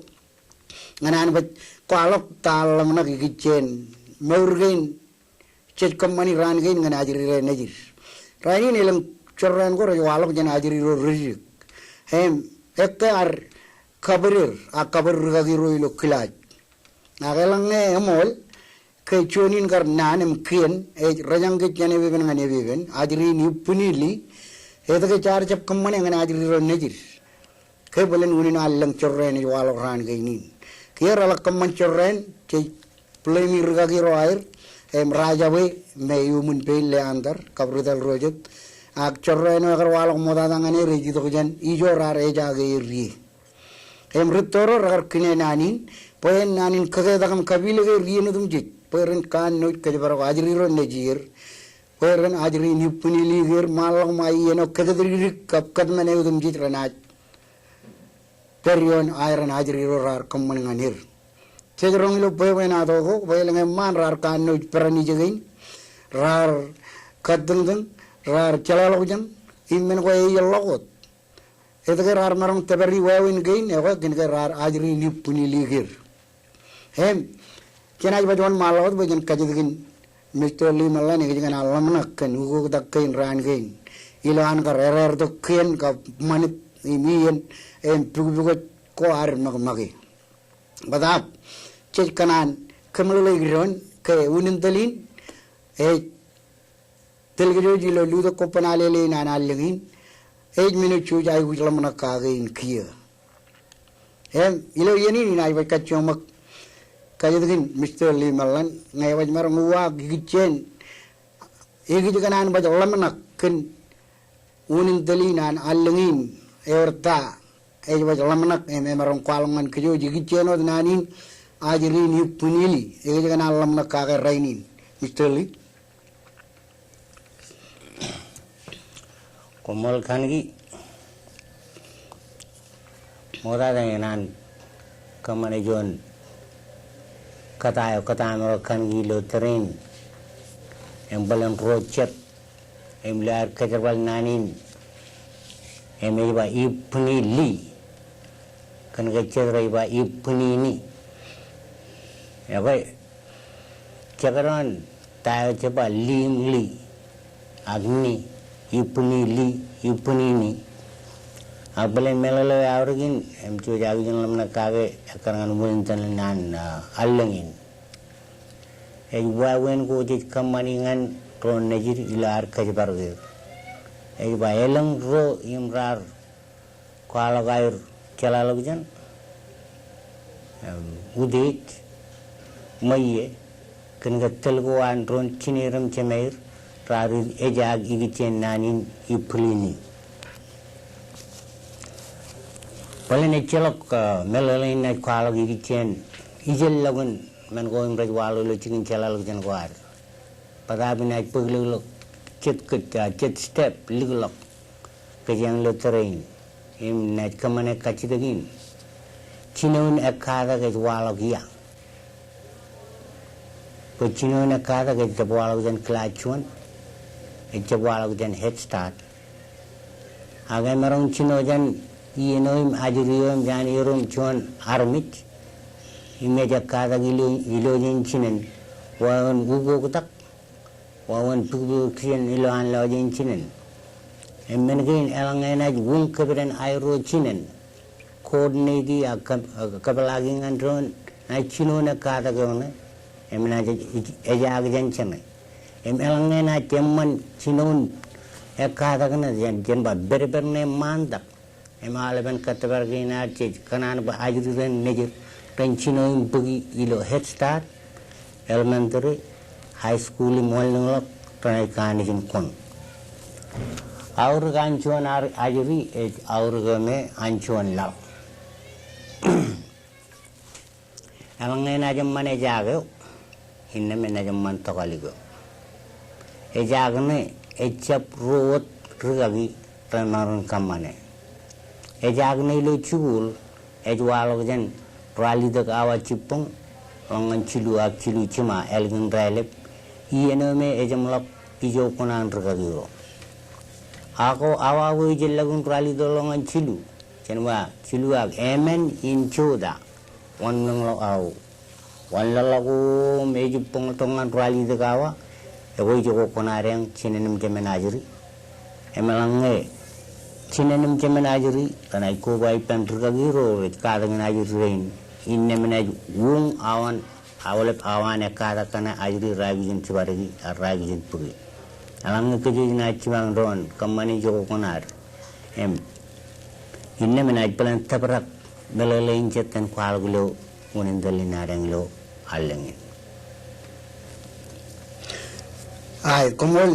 Ñan an baj kwaḷọk ta ḷōmṇak ikijjien mour kein jej kōṃṃani raan kein ñan ajri ro nejid. Rainin elōñ jorrāān ko rej waḷọk jān ajri ro rijjik. Im, ekkā ad kabōd er, ak kabōd rikaki ro ilo kilaaj. Ak eḷaññe eṃool, ke juon in kar naan im kien, ej rejañ kōj jān epepen ñan epepen, ajri in ippān ili, etke jaar jab kōṃṃane ñan ajri ro nejid. Ke bōlen unin an lōñ jorrāān ej waḷọk raan kein in. Kiiō reḷak kōṃṃan jorrāān, jej blame rikaki ro aer, im Rajabwe, me iuṃwin pein Leander, kab ri tōl ro jet. Ak jorrāān eo ekar waḷọk ṃoktata ñan er ej itok jān ijo raar ejaake er ie. Im rūtto ro rekar kine naan in, bwe en naan in kōketak im kapilōk er iien otemjej, bwe ren kanooj kōjparok ajri ro nejier, bwe ren ajri in ippān ili er ṃaanḷọk ṃae iien eo kōjatdikdik kab kōtmāne otemjej renaaj pād ioon aer an ajri ro raar kōṃṃan ñan er. Jej roñ ilo bwebwenato ko, bwe elōñ eṃṃaan raar kanooj peran ijekein, raar kōttōñtōñ, raar jeḷāḷọkjeṇ, im men ko eḷḷọk wōt. Etke raar maroñ tōpari wāween kein, ekwe kōn ke raar ajri in ippān ili er. Im, jenaaj baj wōnṃaanḷọk wōt bwe jen kajjitōkin Mister Lee Mallan ikijjien an ḷōmṇak kōn ukoktak kein raan kein. Ilo an kar erertok kien kab ṃanit im iien im pukpukot ko ad ṃakṃake. Bōtaab, jej kōṇaan kōmeḷeḷeik doon ke unin tōl in, ej tōl kōj wōj ilo lutōk kobban alele in an allōñ in, ej men eo juj aikuj ḷōmṇak kake in kiiō. Im ilo iien in inaaj baj kajjioñ ṃōk kajjitōk in Mister Lee Meḷḷan ñe ebaj maroñ uwaak ikijjien ekōjkan an baj ḷōmṇak kōn unin tōl in an allōñ in, ewōr ta ej baj ḷōmṇak im emaroñ kwaḷọk ñan kōj wōj ikijjien wōt naan in ajri in Ippān Ili, ekōjkan an ḷōmṇak kake rainin, Mister Lee. Koṃṃool kanniōk. Ṃoktata eṇ an kōṃṃane juon kōta eo kōtaamro kanniōk ilo tōre in. Im bōlen ruo jet im ilo aer kōjerbal naan in. Im ej ba Ippān Ili. Kōn ke jet rej ba Ippān Ini. Ekwe, jekdọọn ta eo jeba Lee im Li ak Ni, Ippān Ili, Ippān Ini. Ak bōlen meḷeḷe eo aorōk in, im jouj aō ikijjien ḷōmṇak kake ekkar ñan unin tōl in an, ah, allōñ in. Ej wāween ko jej kōṃṃani ñan ro nejid ilo ad kōjparok er. Ej ba elōñ ro im raar kwaḷọk aer jeḷāḷọkjeṇ, em, utiej, ṃweiie, kōn ke tōl ko an ro jineer im jemāer raar ejaak ikijjien naan in Ippān Ini. Bōlen ejjeḷọk, eh, meḷeḷe in inaaj kwaḷọk ikijjien ijellọkin men ko im rej waḷọk ilo jikin jeḷāḷọkjeṇ ko ad. Bōtaab inaaj bōk likḷọk jet kōj, ah, jet step likḷọk kōjeañ ilo tōre in. Im naaj kōṃṃane kajjitōk in. Jinoin ekkatak ej waḷọk ia? Bwe jinoin ekkatak ejjab waḷọk jān class juon. Ejjab waḷọk jān Head Start. Ak emaroñ jino jān iien eo im ajri eo im jān erom juon armej. Im ej ekkatak ilo, ilo jān jinen. Wāween ukoktak. Wāween bōkbōk jān ilo an lọjien jinen. Im men kein eḷaññe enaaj wōñ kōpden aerro jinen, coordinate ak kōp-, kōpeḷaaki ñan doon, naaj jinoin ekkatak eo ṇe, im enaaj ej-, ej-, ejaak jān jeṇe. Im eḷaññe enaaj eṃṃan jinoin ekkatak ṇe, jen, jen ba pedped ṇe ṃaantak. Im aolepen kōttōpar kein ad jej kōṇaan bwe ajri ren nejid ren jino im bōki ilo Head Start, Elementary, High School im wanlōñḷọk renaaj kanooj in koṇ. Aorōk an juon ar-, ajri ej aorōk eo me an juon laḷ. Eḷaññe enaaj eṃṃan ejaak eo, innām enaaj eṃṃan tokālik eo. Ejaak ṇe ejjab ruo wōt rikaki remaroñ in kōṃṃane. Ejaak ṇe ilo jikuuḷ ej waḷọk jān ralitōk awa jibboñ ḷọk ñan jilu ak jilu jiṃa ālikin raelep, iien eo me ejeṃḷọk ijo kuṇaan rikaki ro. Ak awa ko ejjeḷọkin ralitōk ḷọk ñan jilu, jān wa jilu ak emān in jota. Wanlōñḷọk aō. Wanlaḷḷọk im ejibboñ tok ñan ralitōk awa. Ekwe ijoko kuṇaad eñ jinen im jemān ajri. Im eḷaññe jinen im jemān ajri renaaj koba ippān rikaki ro rej katakin ajri rein, innām enaaj wōñ awa in, aolep awa in ekkatak kaṇe ajri raikijin jibadiki ak raikijin bōki. Eḷaññe kōj wōj naaj jipañ doon kōṃṃane ijoko kuṇaad. Im innām enaaj bōlen tōprak meḷeḷe in jet kōn kwaḷọk ilo unin tōl in ad eñ ilo allōñ in. Ai, koṃṃool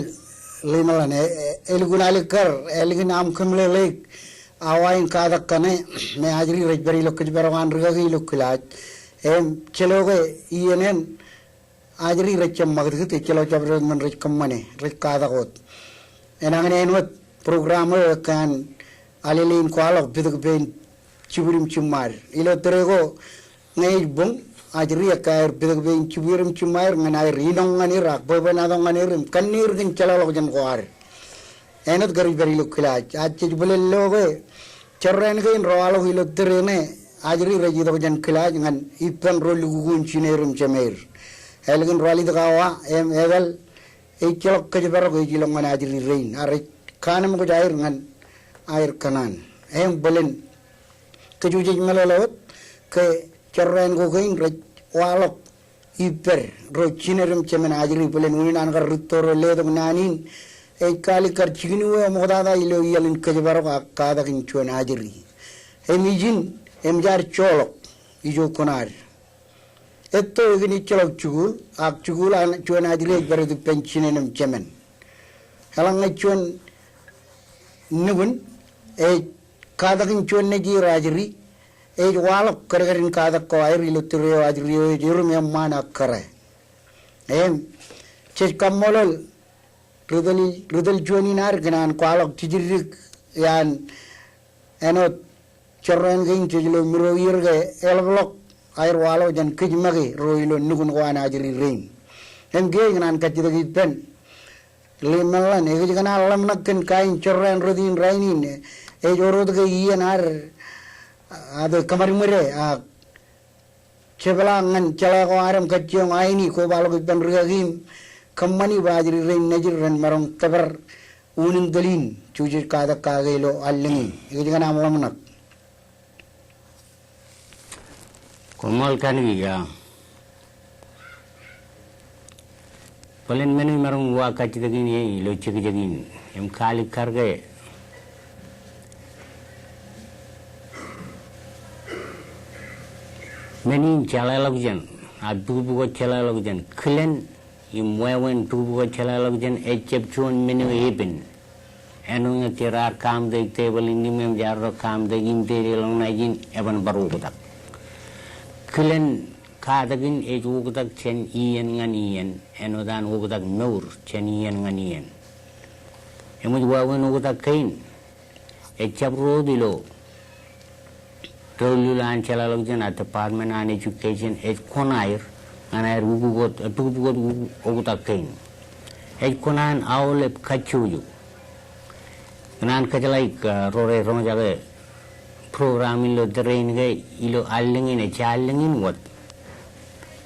Lee Meḷḷan, e, e, elukkuun alikkar, ālikin aṃ kōmeḷeḷeik awa in katak kaṇe me ajri rej pād ilo kōjparok an rikaki ilo kilaaj. Im, jelo ke iien eṇ ajri rej jab ṃakūtkūt, ejjeḷọk jabdewōt men rej kōṃṃane, rej katak wōt. Enañin āinwōt program eo ekkā an alele in kwaḷọk pitōk pein jibwid im jiṃṃaad. Ilo tōre ko ñe ej boñ, ajri ekkā aer pitōk pein jibwid im jiṃṃaer ñan aer inoñ ñan er ak bwebwenato ñan er im kanniōk er kōn jeḷāḷọkjeṇ ko ad. Āinwōt ke rej pād ilo kilaaj, ak jej bōlen lo ke jorrāān kein rewaḷọk ilo tōre ṇe, ajri rej itok jān kilaaj ñan ippān ro lukkuun jineer im jemāer. Ālikin ralitōk awa, im etal, ejjeḷọk kōjparok ej ilọk ñan ajri rein, ak rej kaanemkwōj aer ñan aer kōṇaan. Im bōlen kōj wōj jej meḷeḷe wōt ke jorrāān ko kein rej waḷọk ippād ro jineer im jemān ajri bōlen unin an kar rūtto ro letok naan in, ej kaalikkar jikin uwe ṃoktata ilo iaḷ in kōjparok ak katakin juon ajri. Im ijin, Im jaar joḷọk ijo kuṇaad. Etto ekōn ejjeḷọk jikuuḷ, ak jikuuḷ an juon ajri ej pād ippān jinen im jemān. Eḷaññe juon nukun ej katak in juon nejier ajri, ej waḷọk kadkadin katak ko aer ilo tūriō ajri eo ej erom eṃṃaan ak kōrā. Im jej kaṃṃoolol ri tōl, ri tōl juon in ad kōn an kwaḷọk jijiddik iaan āinwōt jorrāān kein jej lo Miro iier ke eḷapḷọk aer waḷọk jān kōj make ro ilo nukun ko an ajri rein. Im kiiō ikōṇaan kajjitōk ippān Limeḷḷan, ekōjkan an ḷōmṇak kōn kain jorrāān rot in rainin, ej orot ke iien ad, ad kōṃadṃōde ak jepḷaak ñan jeḷā ko ad im kajjioñ aini kobaḷọk ippān rikaki im kōṃṃani bwe ajri rein nejid ren maroñ tōpar unin tōl in, jujej katak kake ilo allōñ in. Ekōjkan aṃ ḷōmṇak. Koṃṃool kanooj, a. Bōlen men eo imaroñ uwaak kajjitōk in ie ilo jekjek in, im kaalikkar ke men in jeḷāḷọkjeṇ, ak pukpukot jeḷāḷọkjeṇ, kilen im wāween pukpukot jeḷāḷọkjeṇ ejjab juon men eo epen. Āinwōt ñe ke raar kaṃtōk tebōḷ in im, im jaar ro kaṃtōk im tebōḷ in ḷọk ṇaaj in eban bar oktak. Kilen katak in ej oktak jān iien ñan iien, āinwōt an oktak mour jān iien ñan iien. Eṃōj wāween oktak kein, ejjab ro wōt ilo doulul an jeḷāḷọkjeṇ ak Department an Education ej koṇaer ñan aer ukukot, eh, pukpukot u-, oktak kein. Ej kōṇaan aolep kajjojo. Kōṇaan kōjeḷāik, eh, ro rej roñjake program in ilo tōre in ke ilo allōñ in, ejja allōñ in wōt.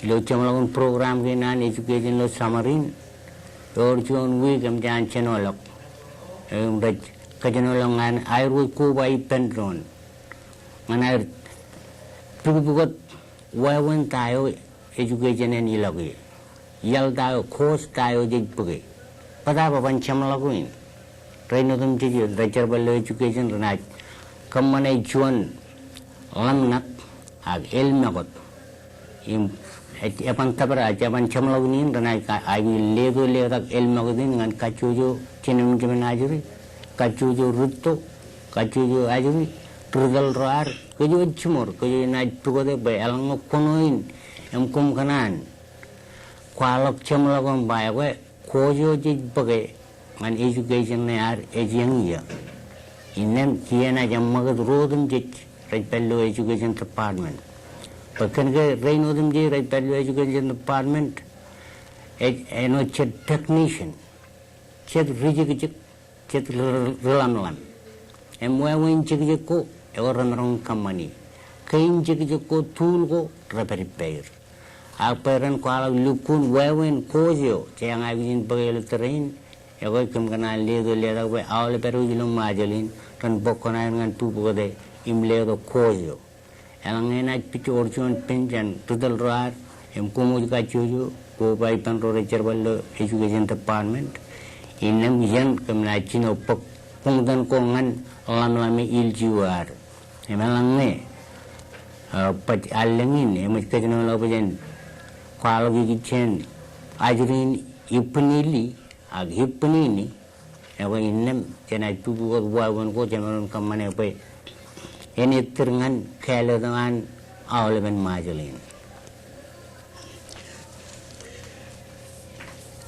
Ilo jeṃḷọkin program kein an education ilo summer in, ewōr juon wiik eṃōj an jenoḷọk. Im rej kōjenoḷọk ñan aer wōj koba ippān doon. Ñan aer pukpukot wāween ta eo education en ilọk ie. Iaḷ ta eo, course ta eo jej bōke. Bōtaab eban jeṃḷọk in. Rein otemjej rej jerbal ilo education renaaj kōṃṃane juon ḷōmṇak ak elmokot. Im ej, eban tōpar, ej, eban jeṃḷọkin in renaaj ka, aikuj leto letak elmokot in ñan kajjojo jinen im jemān ajri, kajjojo rūtto, kajjojo ajri, ri tōl ro ad, kōj wōj jiṃor, kōj wōj naaj pukote bwe eḷaññe kōnoin, im koṃ kōṇaan kwaḷọk jeṃḷọkin ba ekwe, course eo jej bōke ñan education ṇe ad ej eñjā. Innām kiiō enaaj eṃṃakūt ro otemjej rej pād ilo education department. Bwe kōn ke rein otemjej rej pād ilo education department, ej āinwōt jet technician, jet rijekjek, jet ri, ri, riḷamḷam. Im wāween jekjek ko, ewōr remaroñ kōṃṃani. Kein jekjek ko, tool ko, repād ippāer. Ak bwe ren kwaḷọk lukkuun wāween course eo, jej aikuj in bōke ilo tōre in, ekwe kōm kōṇaan leto letak bwe aolep edwōj ilo Ṃajeḷ in, ren bōk kōn aer ñan pukpukote, im leto course eo. Eḷaññe enaaj pij ewōr juon pen jān ri tōl ro ad, im koṃ wōj kajjojo, koba ippān ro rej jerbal ilo education department, innām iien kōm naaj jino bōk buñtōn ko ñan ḷamḷame ilju ad. Im eḷaññe, ah, baj allōñ in, eṃōj kōjenoḷọk bwe jen kwaḷọk ikijjien ajri in ippān ili, ak ippān ini, ekwe innām jenaaj pukpukot wāween ko jemaroñ kōṃṃane bwe en ettōr ñan kāālōt eo an aolepen Ṃajeḷ in.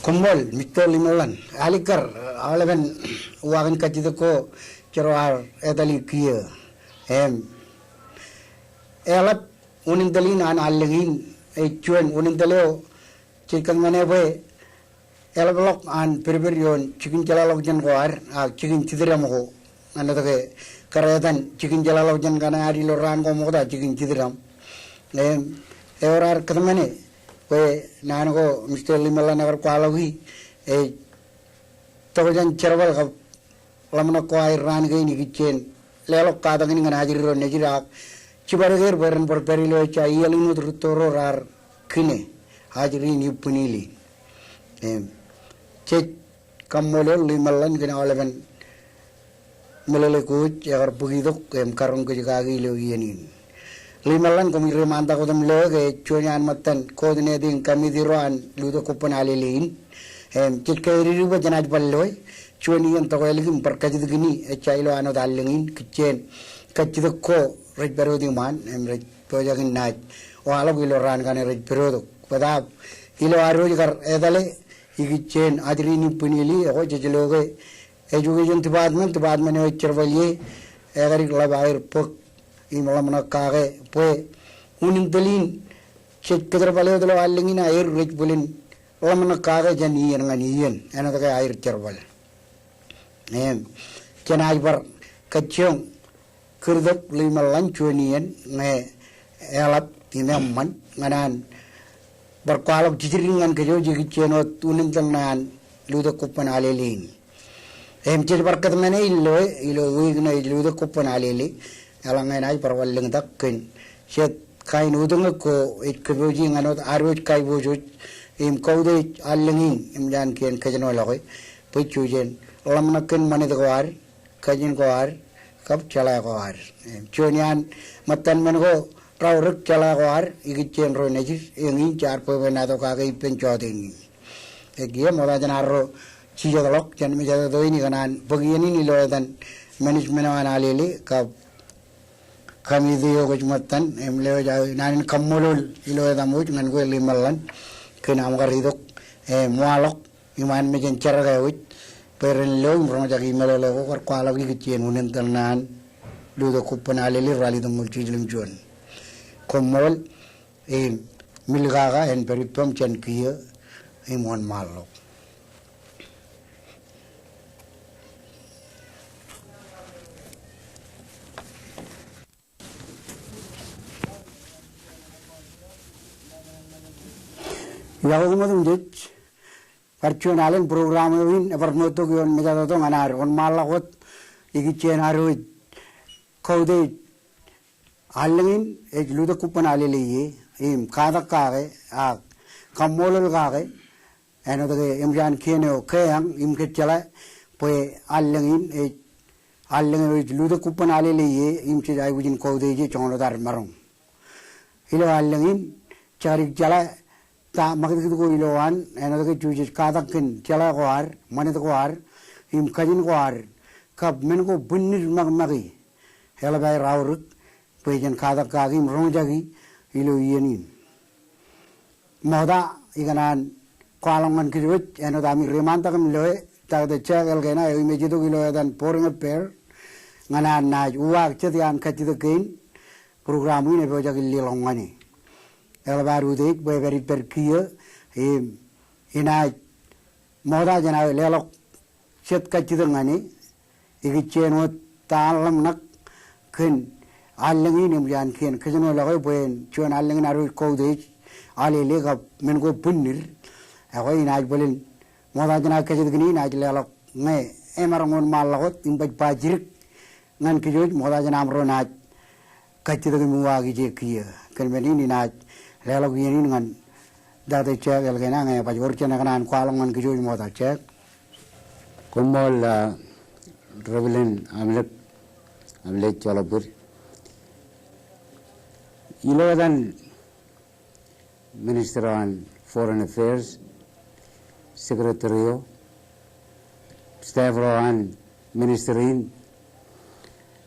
Koṃṃool, Mister Limeḷḷan. Alikkar, aolepen uwaak in kajjitōk ko, jar ro ar etali kiiō. Im, eḷap unin tōl in an allōñ in, ej juon unin tōl eo, jej kōṃṃane bwe eḷapḷọk an pedped ioon jikin jeḷāḷọkjeṇ ko ad, ak jikin jitdam ko. Ñan etan ke kar etan jikin jeḷāḷọkjeṇ kaṇe ad ilo raan ko ṃokta jikin jitdam. Im, ewōr ad kōtmāne, bwe naan ko Mister Limeḷḷan ekar kwaḷọki, ej tokjān jerbal kab ḷōmṇak ko aer raan kein ikijjien leḷọk katakin ñan ajri ro nejid ak jibadek er bwe ren bar pād ilo ejja iaḷ in wōt rūtto ro raar kine ajri in ippān ili. Im, jej kaṃṃoolol Limeḷḷan kōn aolepen meḷeḷe ko ej ekar bōk itok im karoñ kōj kaki ilo iien in. Ḷōmṇak, koṃij reiṃaantak wōt im loe ke juon iaan ṃōttan coordinating committee ro an Lutōk Kobban Alele in. Im, jej kaedidi bwe jenaaj bar loe juon iien tokālik im bar kajjitōk ñan e, ejja ilo an wōt allōñ in, kijjien kajjitōk ko rej pād wōt iṃaan, im rej pojak in naaj waḷọk ilo raan kaṇe rej pād wōt. Bōtaab ilo ad wōj kar etale, ikijjien ajri in ippān ili, ekwe jej lo ke Education Department, department eo ej jerbal ie, ekadik ḷap aer bōk im ḷōmṇak kake bwe unin tōl in jej kōjerbale wōt ilo allōñ in, aer rej bōlen ḷōmṇak kake jān iien ñan iien āinwōt ke aer jerbal. Im, jenaaj bar kajjioñ kūrtok ḷōmṇak ḷọk juon iien ñe eḷap im eṃṃan ñan an bar kwaḷọk jijidik ñan kōj wōj ikijjien wōt unin tōl ṇe an Lutōk Kobban Alele in. Im, jej bar kōtmāne ilo, ilo wiik ṇe ej Lutōk Kobban Alele, eḷaññe enaaj bar wanlōñtak kōn jet kain otemjej ko ej kōpooji ñan wōt ad wōj kaiboojoj im kautiej allōñ in im jān kien kōjenolọke bwe jej ḷōmṇak kōn ṃanit ko ad, kajin ko ad, kab jeḷā ko ad. Im, juon iaan ṃōttan men ko raorōk, jeḷā ko ad, ikijjien ro nejid, eñin jaar bwebwenato kake ippān jọteen in. Ekiiō, ṃokta jān arro jijet ḷọk jān mejatoto in, ikōṇaan bōk iien in ilo etan management eo an Alele kab committee eo kwōj ṃōttan, im lewōj aō naan in kaṃṃoolol ilo etaṃ wōj ñan kwe ḷōmṇak ḷọk kōn aṃ kar itok im waḷọk iṃaan mejān jerọwiwi bwe ren lo im roñjake meḷeḷe ko kar kwaḷọk ikijjien unin tōl ṇe an Lutōk Kobban Alele, ralitōñoul jiljino im juon. Koṃṃool, im, Milkaka, en pād ippaṃ jān kiiō im wōnṃaanḷọk. Iọkwe koṃ otemjej. Bar juon alen program eo in ebar ṃoottok ioon mejatoto ñan ad wōnṃaanḷọk wōt ikijjien ad wōj kautiej allōñ in ej Lutōk Kobban Alele ie, im katak kake, ak kaṃṃoolol kake, āinwōt ke eṃōj an kien eo keañ im kōjjeḷā bwe allōñ in ej, allōñ eo ej Lutōk Kobban Alele ie, im jej aikuj in kautiej e joñan wōt ad maroñ. Ilo allōñ in, jekdik jeḷā ta ṃakūtkūt ko ilowaan, āinwōt ke jej katak kōn jeḷā ko ad, ṃanit ko ad, im kajin ko ad, kab men ko bwinnid ṃakṃaki eḷap aer aorōk bwe jen katak kaki im roñjaki ilo iien in. Ṃokta ikōṇaan kwaḷọk ñan kōj wōj, āinwōt ami reiṃaantak im loe, Doctor Jack Elkena eo im ej itok ilo etan Foreign Affairs, ñan an naaj uwaak jet iaan kajjitōk kein, program in epojak in leḷọk ñan e. Eḷap ad utiej bwe epād ippād kiiō, im, inaaj ṃokta jān aō leḷọk jet kajjitōk ñan e, ikijjien wōt ta an ḷōmṇak kōn allōñ in im jān kien kōjenolọke bwe en juon allōñ in ad wōj kautiej Alele kab men ko bwinnid. Ekwe inaaj bōlen ṃokta jān aō kajjitōk in inaaj leḷọk ñe emaroñ wōnṃaanḷọk wōt im baj ba jidik ñan kōj wōj ṃokta jān aṃ ro naaj kajjitōk im uwaak ije kiiō. Kōn men in inaaj leḷọk iien in ñan Doctor Jack Elkena ñe ebaj wōr jān ekōṇaan kwaḷọk ñan kōj wōj ṃokta Jack. Koṃṃool, ah, Reverend Amlek, Amlek Jolabir. Ilo etan Minister eo an Foreign Affairs, Secretary eo, staff ro an Ministry in,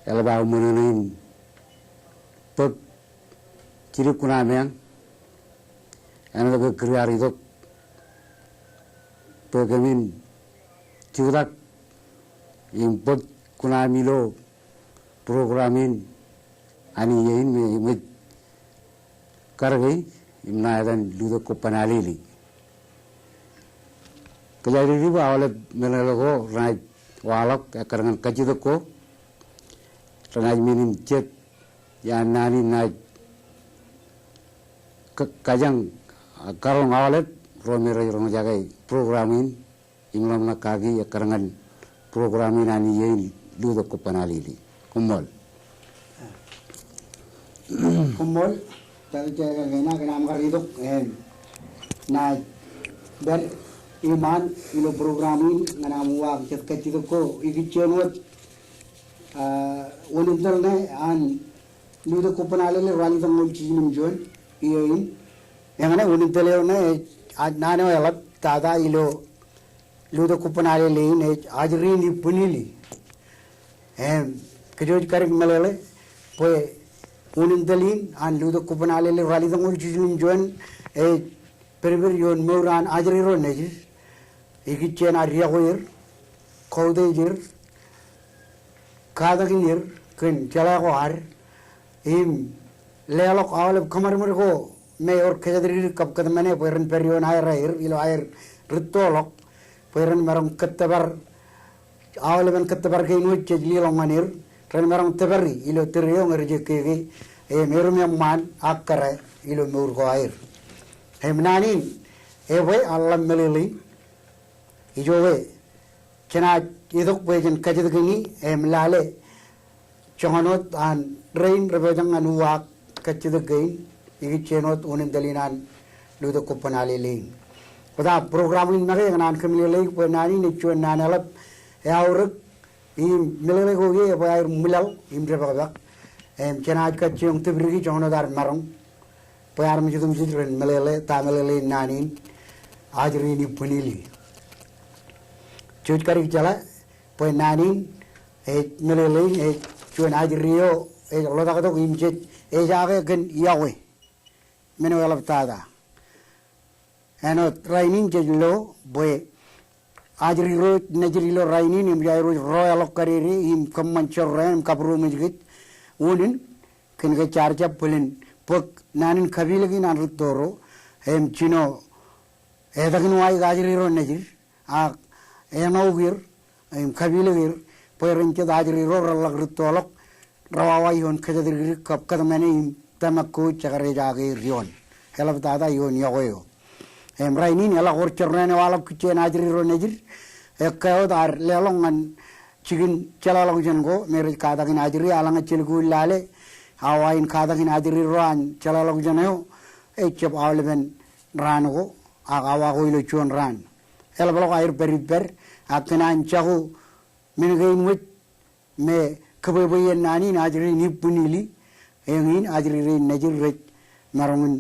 eḷap aō ṃōṇōṇō in bōk jidik kuṇaaṃ eañ, āinwōt ke kūr ear itok bwe kōmin jutak im bōk kuṇaaṃ ilo program in an iiō in me eṃōj karōke im ṇa etan Lutōk Kobban Alele. Kōjaddidi bwe aolep meḷeḷe ko renaaj waḷọk ekkar ñan kajjitōk ko, renaaj men in jet iaan naan in naaj ka-, kajjañ, ah, karoñ aolep ro me rej roñjake program in im ḷōmṇak kaki ekkar ñan program in an iiō in Lutōk Kobban Alele. Koṃṃool. Koṃṃool, Doctor Elkena, kōn aṃ kar itok, im, naaj pād iṃaan ilo program in ñan aṃ uwaak jet kajjitōk ko ikijjien wōt, ah, unin tōl ṇe an Lutōk Kubbōn Alele ralitōñoul jiljino im juon iiō in. Eñṇe unin tōl eo ṇe ej, a, naan eo eḷap tata ilo Lutōk Kubbōn Alele in ej ajri in ippān ili. Im, kōj wōj kadik meḷeḷe bwe unin tōl in an Lutōk Kubbōn Alele ralitōñoul jiljino im juon ej pedped ioon mour an ajri ro nejid. Ikijjien ad yokwe er, koutiej er, katakin er kōn jeḷā ko ad, im leḷọk aolep kōṃadṃōd ko me ewōr kōjatdikdik kab kōtmāne bwe ren pād ioon aer aer ilo aer rūttoḷọk bwe ren maroñ kōttōpar aolepen kōttōpar kein wōj jej leḷọk ñan er, ren maroñ tōpari ilo tōre eo ñe rej ekkeke im erom eṃṃaan ak kōrā ilo mour ko aer. Im naan in ebwe an ḷap meḷeḷein. Ijoke jenaaj itok bwe jen kajjitōk ñan e im lale joñan wōt an rein rej pojak ñan uwaak kajjitōk kein ikijjien wōt unin tōl in an Lutōk Kubbōn Alele in. Bōtab program in make ñan an kōmeḷeḷeik bwe naan in ej juon naan eḷap eaorōk im meḷeḷe ko ie ebwe aer ṃwilaḷ im depakpak. Im jenaaj kajjioñ tōpdiki joñan wōt ad maroñ bwe armej otemjej ren meḷeḷe ta meḷeḷein naan in ajri in ippān ili. Jej kadik jeḷā bwe naan in ej meḷeḷein ej juon ajri eo ej ḷotaktok im jej ejaake kōn iọkwe men eo eḷap tata. Āinwōt rainin jej lo bwe ajri ro nejid ilo rainin im jai ro ro eḷọk kadede im kōṃṃan jorrāān im kabūroṃōj kōj unin kōn ke jaar jab bōlen bōk naan in kapilōk in an rūtto ro im jino etakin wa ik ajri ro nejid ak enook er im kapilōk er bwe ren jet ajri ro reḷak rūttoḷọk rej wawa ioon kōjatdikdik kab kōtmāne im tōmak ko jekar ejaake er ioon. Eḷap tata ioon iọkwe eo. Im rainin eḷak wōr jorrāān eo waḷọk kijjien ajri ro nejid. Ekkā wōt ad leḷọk ñan jikin jeḷāḷọkjeṇ ko me rej katakin ajri eḷaññe jelkuun lale awa in katakin ajri ro an jeḷāḷọkjeṇ eo ejab aolepen raan ko ak awa ko ilo juon raan. Eḷapḷọk aer pād ippād ak kōn an jako men kein wōj me kōbwebwe iien naan in ajri in ippān ili, eñin ajri rein nejid rej maroñ in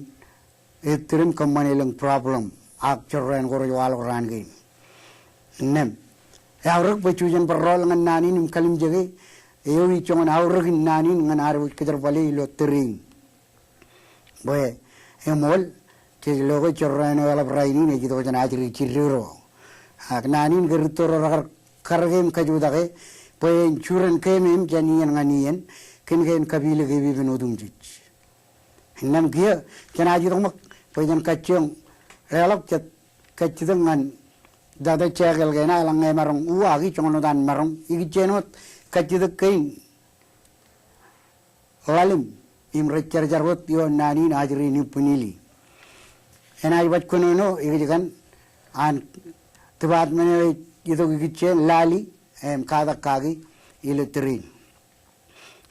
ettōr im kōṃṃane lōñ problem ak jorrāān ko rej waḷọk raan kein. Innām eaorōk bwe jujen bar rọọl ñan naan in im kalimjeke eo ij joñan aorōkin naan in ñan ad wōj kōjerbale ilo tōre in. Bwe eṃool, jej lo ke jorrāān eo eḷap rainin ej itok jān ajri jidik ro. Ak naan in ke rūtto ro rekar karōke im kajutak e bwe en juren keemem jān iien ñan iien kōn ke en kapilōk epepen otemjej. Innām kiiō jenaaj itok ṃōk bwe jen kajjioñ leḷọk jet kajjitōk ñan Tata Jack Elkena eḷaññe emaroñ uwaaki joñan wōt an maroñ ikijjien wōt kajjitōk kein ḷalem im rej jarjar wōt ioon naan in ajri in ippān ili. Enaaj baj kōnono ikōjkan an department eo ej itok ikijjien lali im katak kaki ilo tōre in.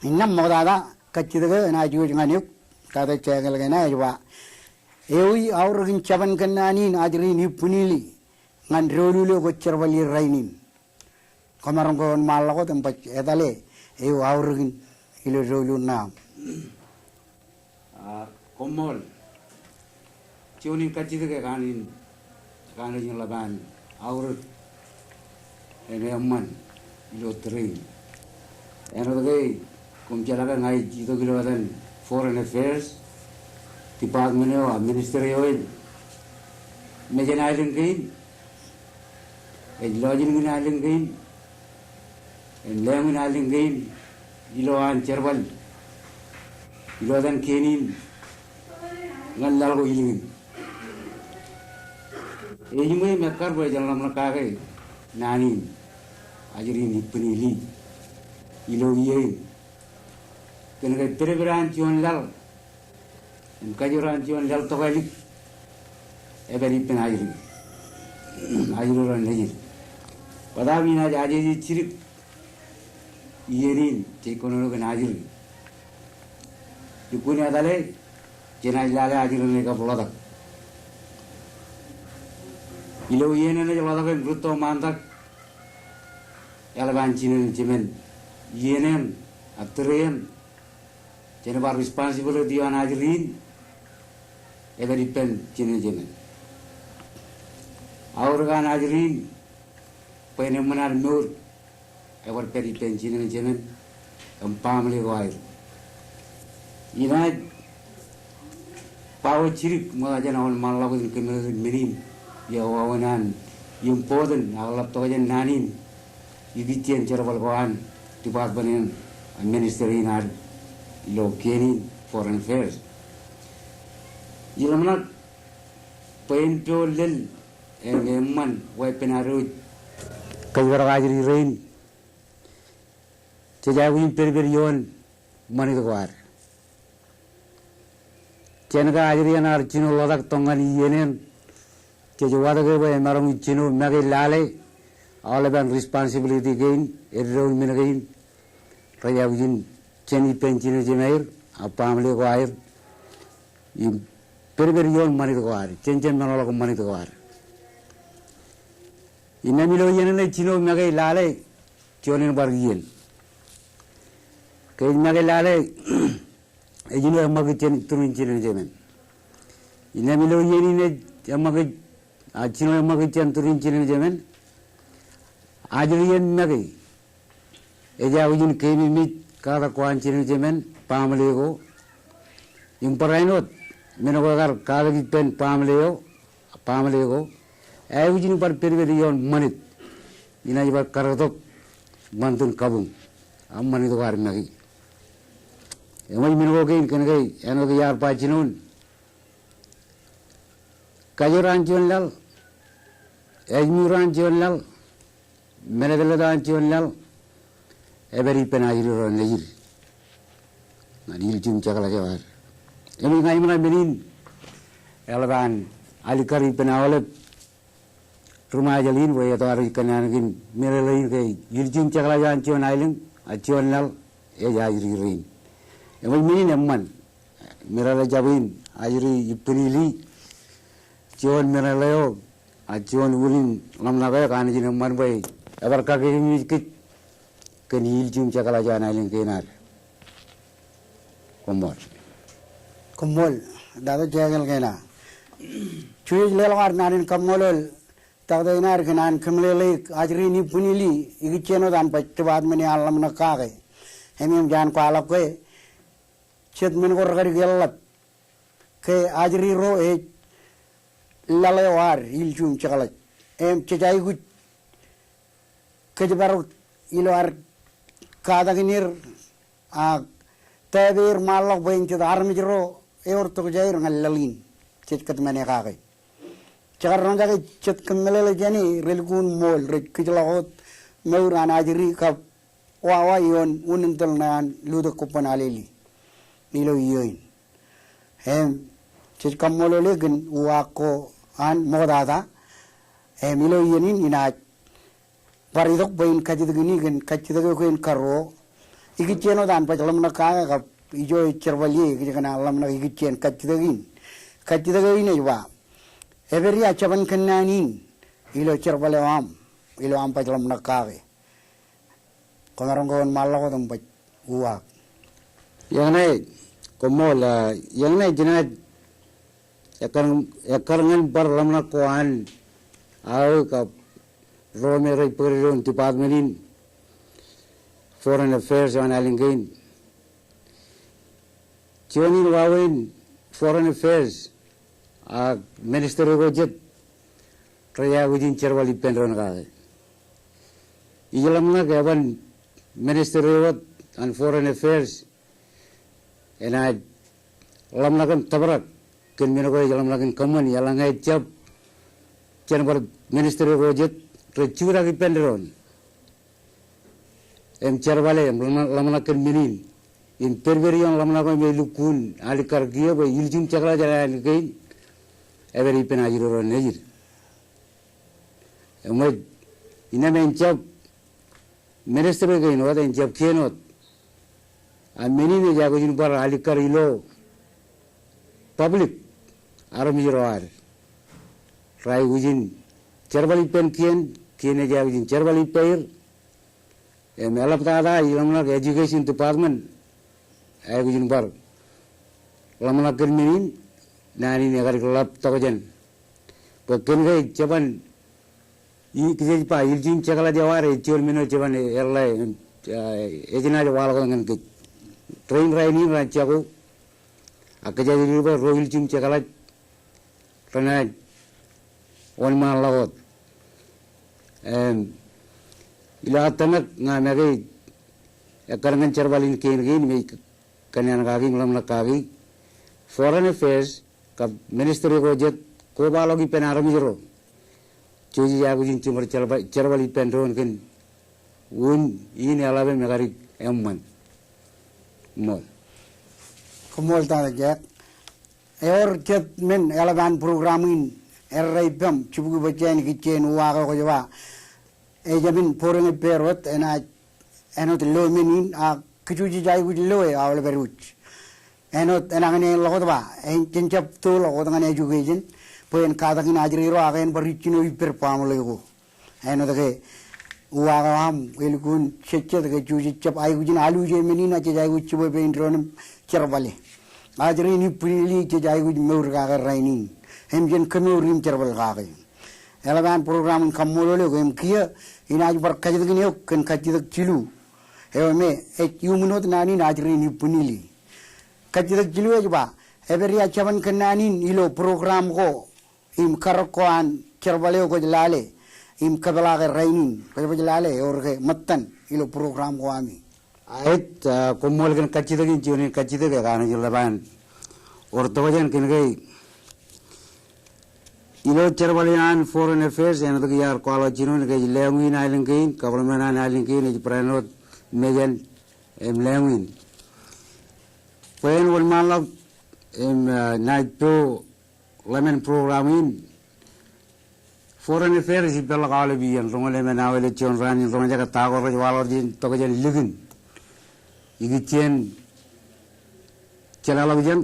Innām ṃoktata kajjitōk eo enaaj iwōj ñan eok, Tata Jack Elkena ej ba, ewi aorōkin jabōn kōnnaan in ajri in ippān ili ñan doulul eo kwōj jerbal ie rainin? Kwōmaroñ ke wōnṃaanḷọk wōt im baj etale ewi aorōkin ilo doulul ṇe aṃ. A, koṃṃool. Juon in kajjitōk ekanooj in, ekanooj in ḷap an aorōk im eṃṃan ilo tōre in. Āinwōt ke koṃ jeḷā ke ña ij itok ilo etan Foreign Affairs Department eo, a, ministry eo ej mejān aelōñ kein, ej lọjilñin aelōñ kein, im lāāṃ in aelōñ kein ilo an jerbal ilo etan kien in ñan laḷ ko ilikin. Ejiṃwe im ekkar bwe jen ḷōmṇak kake naan in ajri in ippān ili ilo iiō in. Kōn ke pedped an juon laḷ im kajoor an juon laḷ tokālik epād ippān ajri, ajri ro nejid. Bōtab inaaj ajeje jidik iien in jej kōnono kōn ajri. Lukkuun etale jenaaj lale ajri ṇe kab ḷotak. Ilo iien eṇ ej ḷotak im rūtto ṃaantak, eḷap an jinen jemān iien eṇ ak tōre eṇ Jen bar responsibility ioon ajri in, ej bar ippān jinen jemān. Aorōk an ajri in, bwe en eṃṃan ad mour, ej bar pād ippān jinen jemān, im baaṃle ko aer. Inaaj ba wōt jidik, ṃokta jān aolep ṃaanḷọk wōt in kōmeḷeḷeik men in, eo wāween an important, ak ḷaptok jān naan in, ikijjien jerbal ko an department in, a ministry in ad ilo kien in foreign affairs. Iḷōmṇak bwe en pojak lel, en eṃṃan, wa ippān ad wōj kōjparok ajri rein. Jej aikuj in pedped ioon ṃanit ko ad. Jān ke ajri eṇ ear jino ḷotak tok ñan iien eṇ, jej watōke bwe emaroñ in jino make lale, aolepān responsibility kein, eddoin men kein, rej aikuj in jān ippān jinen jemāer, a baaṃle ko aer, im pedped ioon ṃanit ko ad, jān jān men ḷọk ṃanit ko ad. Innām ilo iien eṇ ej jino make lale, juon in bar iien. Ke ej make lale, ej jino eṃṃakūt jān turin jinen jemān. Innām ilo iien in ej eṃṃakūt, a jino eṃṃakūt jān turin jinen jemān. Ajri en make, ej aikuj in keememej katak ko an jinen jemān, baaṃle ko. Im barāinwōt, men ko ekar katak ippān baaṃle eo, baaṃle ko, aikuj in bar pedped ioon ṃanit. Inaaj bar karōktok ṃantin kabuñ, a ṃanit ko ad make. Eṃōj men ko kein kōn ke āinwōt iar ba jinoin. Kajoor an juon laḷ, ājmour an juon laḷ, meletlet an juon laḷ, ej pād ippān ajri ro nejid. Ñan ilju im jekḷaj eo ad. Eṃōj ña iṃōṇōṇō men in, eḷap an alikkar ippān aolep ri Ṃajeḷ in bwe etto ad ej kōnnaan kōn meḷeḷe in ke ilju im jekḷaj eo an juon aelōñ, a juon laḷ, ej ajri rein. Eṃōj men in eṃṃan. Meḷeḷe jab in, ajri Ibwinili, juon meḷeḷe eo, a juon unin ḷōmṇak eo, kanooj in eṃṃan bwe ebar kakeememej kōj kōn ilju im jekḷaj eo an aelōñ kein ad. Koṃṃool. Koṃṃool, Taktō Jekel Kena. Jej leḷọk ad naan in kaṃṃoolol Taktō Einar kōn an kōmeḷeḷeik ajri in Ibwinili, ikijjien wōt an baj department eo an ḷōmṇak kake. Im, im jān kwaḷọk ke, jet men ko rekar eḷap ke ajri ro ej laḷ eo ad ilju im jekḷaj. Im jej aikuj kōjparok ilo ad katakin er ak tōpar ṃaanḷọk bwe en jet armej ro ewōr tokjāer ñan laḷ in jej kōtmāne kake. Jekar roñjake jet kōmeḷeḷe jāne relukkuun ṃool rej kōjḷọk wōt mour an ajri kab wawa ioon unin tōl ṇe an Lutōk Kuban Alele ilo iiō in. Im jej kaṃṃoolol e kōn uwaak ko an ṃoktata. Im ilo iien in inaaj bar itok bwe in kajjitōk in kōn kajjitōk eo kein karuo. Ikijjien wōt an baj ḷōmṇak kake kab ijo ej jerbal ie ikijjien an ḷōmṇak ikijjien kajjitōk in. Kajjitōk eo in ej ba, epād ia jabōn kōnnaan in ilo jerbal eo aṃ, ilo aṃ baj ḷōmṇak kake. Komaroñ kōn ṃaanḷọk wōt im baj uwaak. Eñṇe, koṃṃool, a, eñṇe jenaaj ekkar, ekkar ñan bar ḷōmṇak ko an aō kab ro me rej bōk doon department in foreign affairs eo an aelōñ kein. Juon in wāween foreign affairs ak ministry ko jet rej aikuj in jerbal ippān doon kake. Ij ḷōmṇak eban ministry wōt an foreign affairs enaaj ḷōmṇak im tōprak kōn men ko ej ḷōmṇak in kōṃṃan eḷaññe ejjab jān bar ministry ko jet rej jutak ippān doon im jerbale im ḷōmṇak, ḷōmṇak kōn men in. Im pedped ioon ḷōmṇak eo im ej lukkuun alikkar kiiō bwe ilju im jekḷaj eo an aelōñ kein epād ippān ajri ro nejid. Eṃōj, innām en jab ministry kein wōt, en jab kien wōt. A men in ej aikuj in bar alikkar ilo public, armej ro ad. Rej aikuj in jerbal ippān kien, kien ej aikuj in jerbal ippāer. Im eḷaptata ij ḷōmṇak education department aikuj in bar ḷōmṇak kōn men in, naan in ekar ḷap tokjān. Bwe kōn ke jeban, i, kōj jej ba, ilju im jekḷaj eo ad ej juon men eo jeban eḷḷā, eh, ej naaj waḷọk wōt ñan kōj. Rein rainin raar jako, ak kōj ej riiti bwe ro ilju im jekḷaj renaaj wōnṃaanḷọk wōt. Im, ilo aō tōmak ña make ekkar ñan jerbal in kein kein im ej kōnnaan kaki im ḷōmṇak kaki. Foreign Affairs kab Ministry ko jet kobaḷọk ippān armej ro. Jej aikuj in jiṃor jerbal, jerbal ippān doon kōn wūn in eḷap im ekar eṃṃan. Ṃool. Koṃṃool tata Jack. Ewōr jet men eḷap an program in errā ippaṃ, jibukwi bwe jān ikijjien uwaak eo kwōj ba, ejāmin board eo ippāer wōt, enaaj āinwōt lo men in, ak kōj jej aikuj lo e aolep aikuj. Āinwōt enañin ḷọk wōt ba, en, jen jab to ḷọk wōt ñan education, bwe en katakin ajri ro ak en bar ijjino ippāer baaṃle ko. Āinwōt ke uwaak eo aṃ, elukkuun jejjet ke jej jab aikuj in aluje men in, ak jej aikuj jibwe pein doon im jerbale. Ajri in Ipinili jej aikuj mour kake rainin. Im jen kōmour im jerbal kake. Eḷap an program in kaṃṃoolol eok im kiiō inaaj bar kajjitōkin eok kōn kajjitōk jilu eo me ej iuṃwin wōt naan in ajri in Ipinili. Kajjitōk jilu ej ba, epād ia jabōn kōnnaan in ilo program ko im karōk ko an jerbal eo kwōj lale im kōpeḷaake rainin, kwōj baj lale ewōr ke ṃōttan ilo program ko ami. Aet, ah, koṃṃool kōn kajjitōk in, juon in kajjitōk eo ekanooj ḷap an wōr tokjān kōn ke ilo jerbal in an Foreign Affairs, āinwōt ke iar kwaḷọk jinoin ke ej lāween aelōñ kein, government an aelōñ kein ej barāinwōt mejān im lāween. Bwe en wōnṃaanḷọk im, ah, naaj po ḷōmān program in, Foreign Affairs ej peḷḷọk aolep iien, roñoul emān hour ilo juon raan in roñjake ta ko rej waḷọk jān tokjān likin. Ikijjien jeḷāḷọkjeṇ,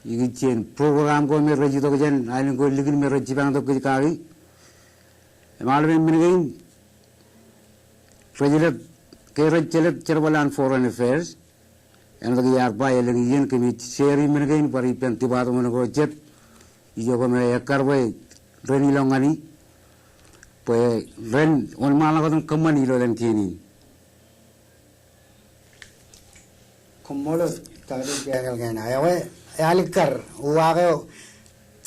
ikijjien program ko me rej itok jān aelōñ ko likin me rej jipañ tok kōj kaki. Im aolepen men kein, rej jelōt, ke rej jelōt jerbal an Foreign Affairs, āinwōt ke iar ba elōñ iien kōmij share men kein bar ippān department ko jet ijo kōm ekkar bwe ren ilọk ñan e, bwe ren wōnṃaanḷọk wōt im kōṃṃan ilo elōñ kein in. Koṃṃool, Doctor Daniel Kena. Ewe, alikkar, uwaak eo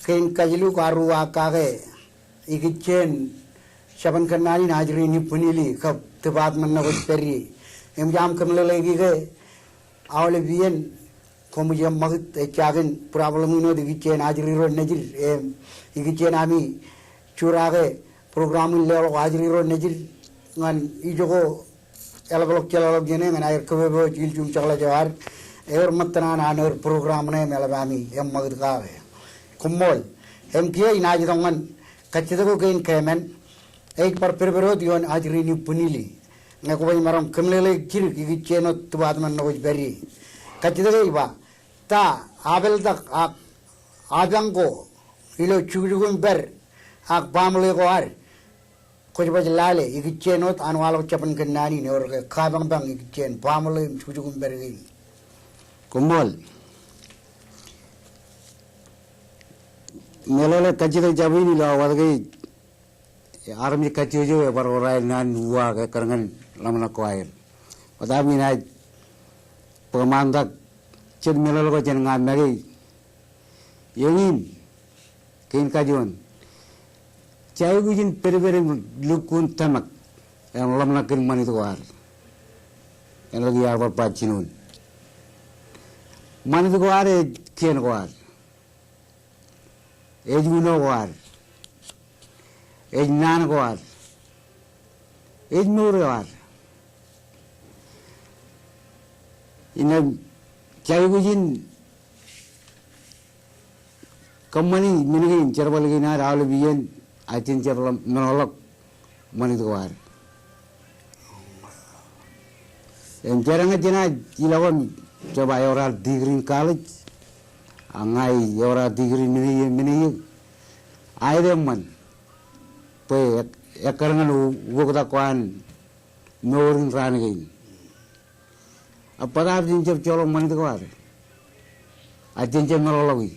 kein kajlu kwaar uwaak kake ikijjien jabōn kōnnaan in ajri in Ipinili kab department ṇe kwōj pād ie. Im jaṃ kōmeḷeḷeiki ke aolep iien koṃij eṃṃakūt ejjakin problem in wōt ikijjien ajri ro nejid, im ikijjien ami jurake program in leḷọk ajri ro nejid ñan ijoko eḷapḷọk jeḷāḷọkjeṇ e ñan aer kōpopo ilju im jekḷaj eo ad. Ewōr ṃōttan an aer program ṇe im eḷap ami eṃṃakūt kake. Koṃṃool. Im kiiō inaaj itok ñan kajjitōk eo kein kōmān, ej bar pedped wōt ioon ajri in Ipinili. Ñe kwōj maroñ kōmeḷeḷeik jidik ikijjien wōt department ṇe kwōj pād ie. Kajjitōk eo ej ba, ta apeltak ak apañ ko ilo jukjuk im pād ak baaṃle ko ad kwōj baj lale ikijjien wōt an waḷọk jabōn kōnnaan in ewōr ke kapañpañ ikijjien baaṃle im jukjuk im pād kein. Koṃṃool. Meḷeḷe kajjitōk jab in ilo awa ke armej kajjojo ebar oraer naan uwaak ekkar ñan ḷōmṇak ko aer. Bōtab inaaj bōkṃaantak jet meḷeḷe ko jān ña make. Eñin, kein kajuon, jej aikuj in pedped im lukkuun tōmak im ḷōmṇak kōn ṃanit ko ad. Āinwōt ke iar bar ba jinoin, ṃanit ko ad ej kien ko ad, ej uno ko ad, ej naan ko ad, ej mour eo ad. Inaaj, jej aikuj in kōṃṃani men kein, jerbal kein ad aolep iien, ak jen jab ḷōmṇak ṃanit ko ad. Im jenaaj, jenaaj ilọk im jab ewōr aō degree in college, ak ña ewōr aō degree in men in, men in. Aet eṃṃan bwe ek-, ekkar ñan u-, ukoktak ko an mour in raan kein. Ak bōtaab jen jab joḷọk ṃanit ko ad. Ak jen jab meḷọkḷọki.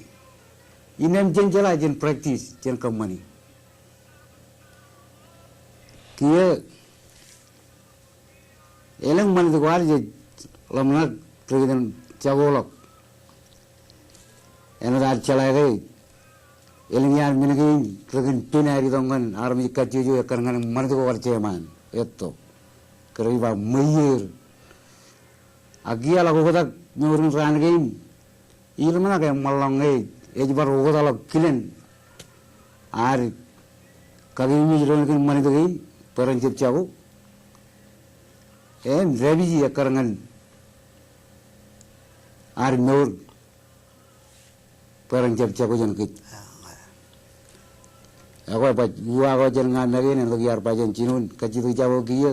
Innām jen jeḷā jen practice, jen kōṃṃani. Kiiō elōñ ṃanit ko ad jej ḷōmṇak rej kōn jakoḷọk. Āinwōt ad jeḷā ke elōñ iaad men kein rej kōn pen aer itok ñan armej kajjojo ekkar ñan ṃanit ko ad jeṃaan etto. Ke rej ba ṃweier. Ak kiiō eḷak oktak mour in raan kein. Iḷōmṇak eṃṃanḷọk ñe ej bar oktakḷọk kilen ad kakeememej doon kōn ṃanit kein bwe ren jab jako. Im dāpiji ekkar ñan ad mour bwe ren jab jako jān kōj. Ekwe baj uwaak eo jān ña make in, āinwōt iar ba jān jinoin kajjitōk jako kiiō,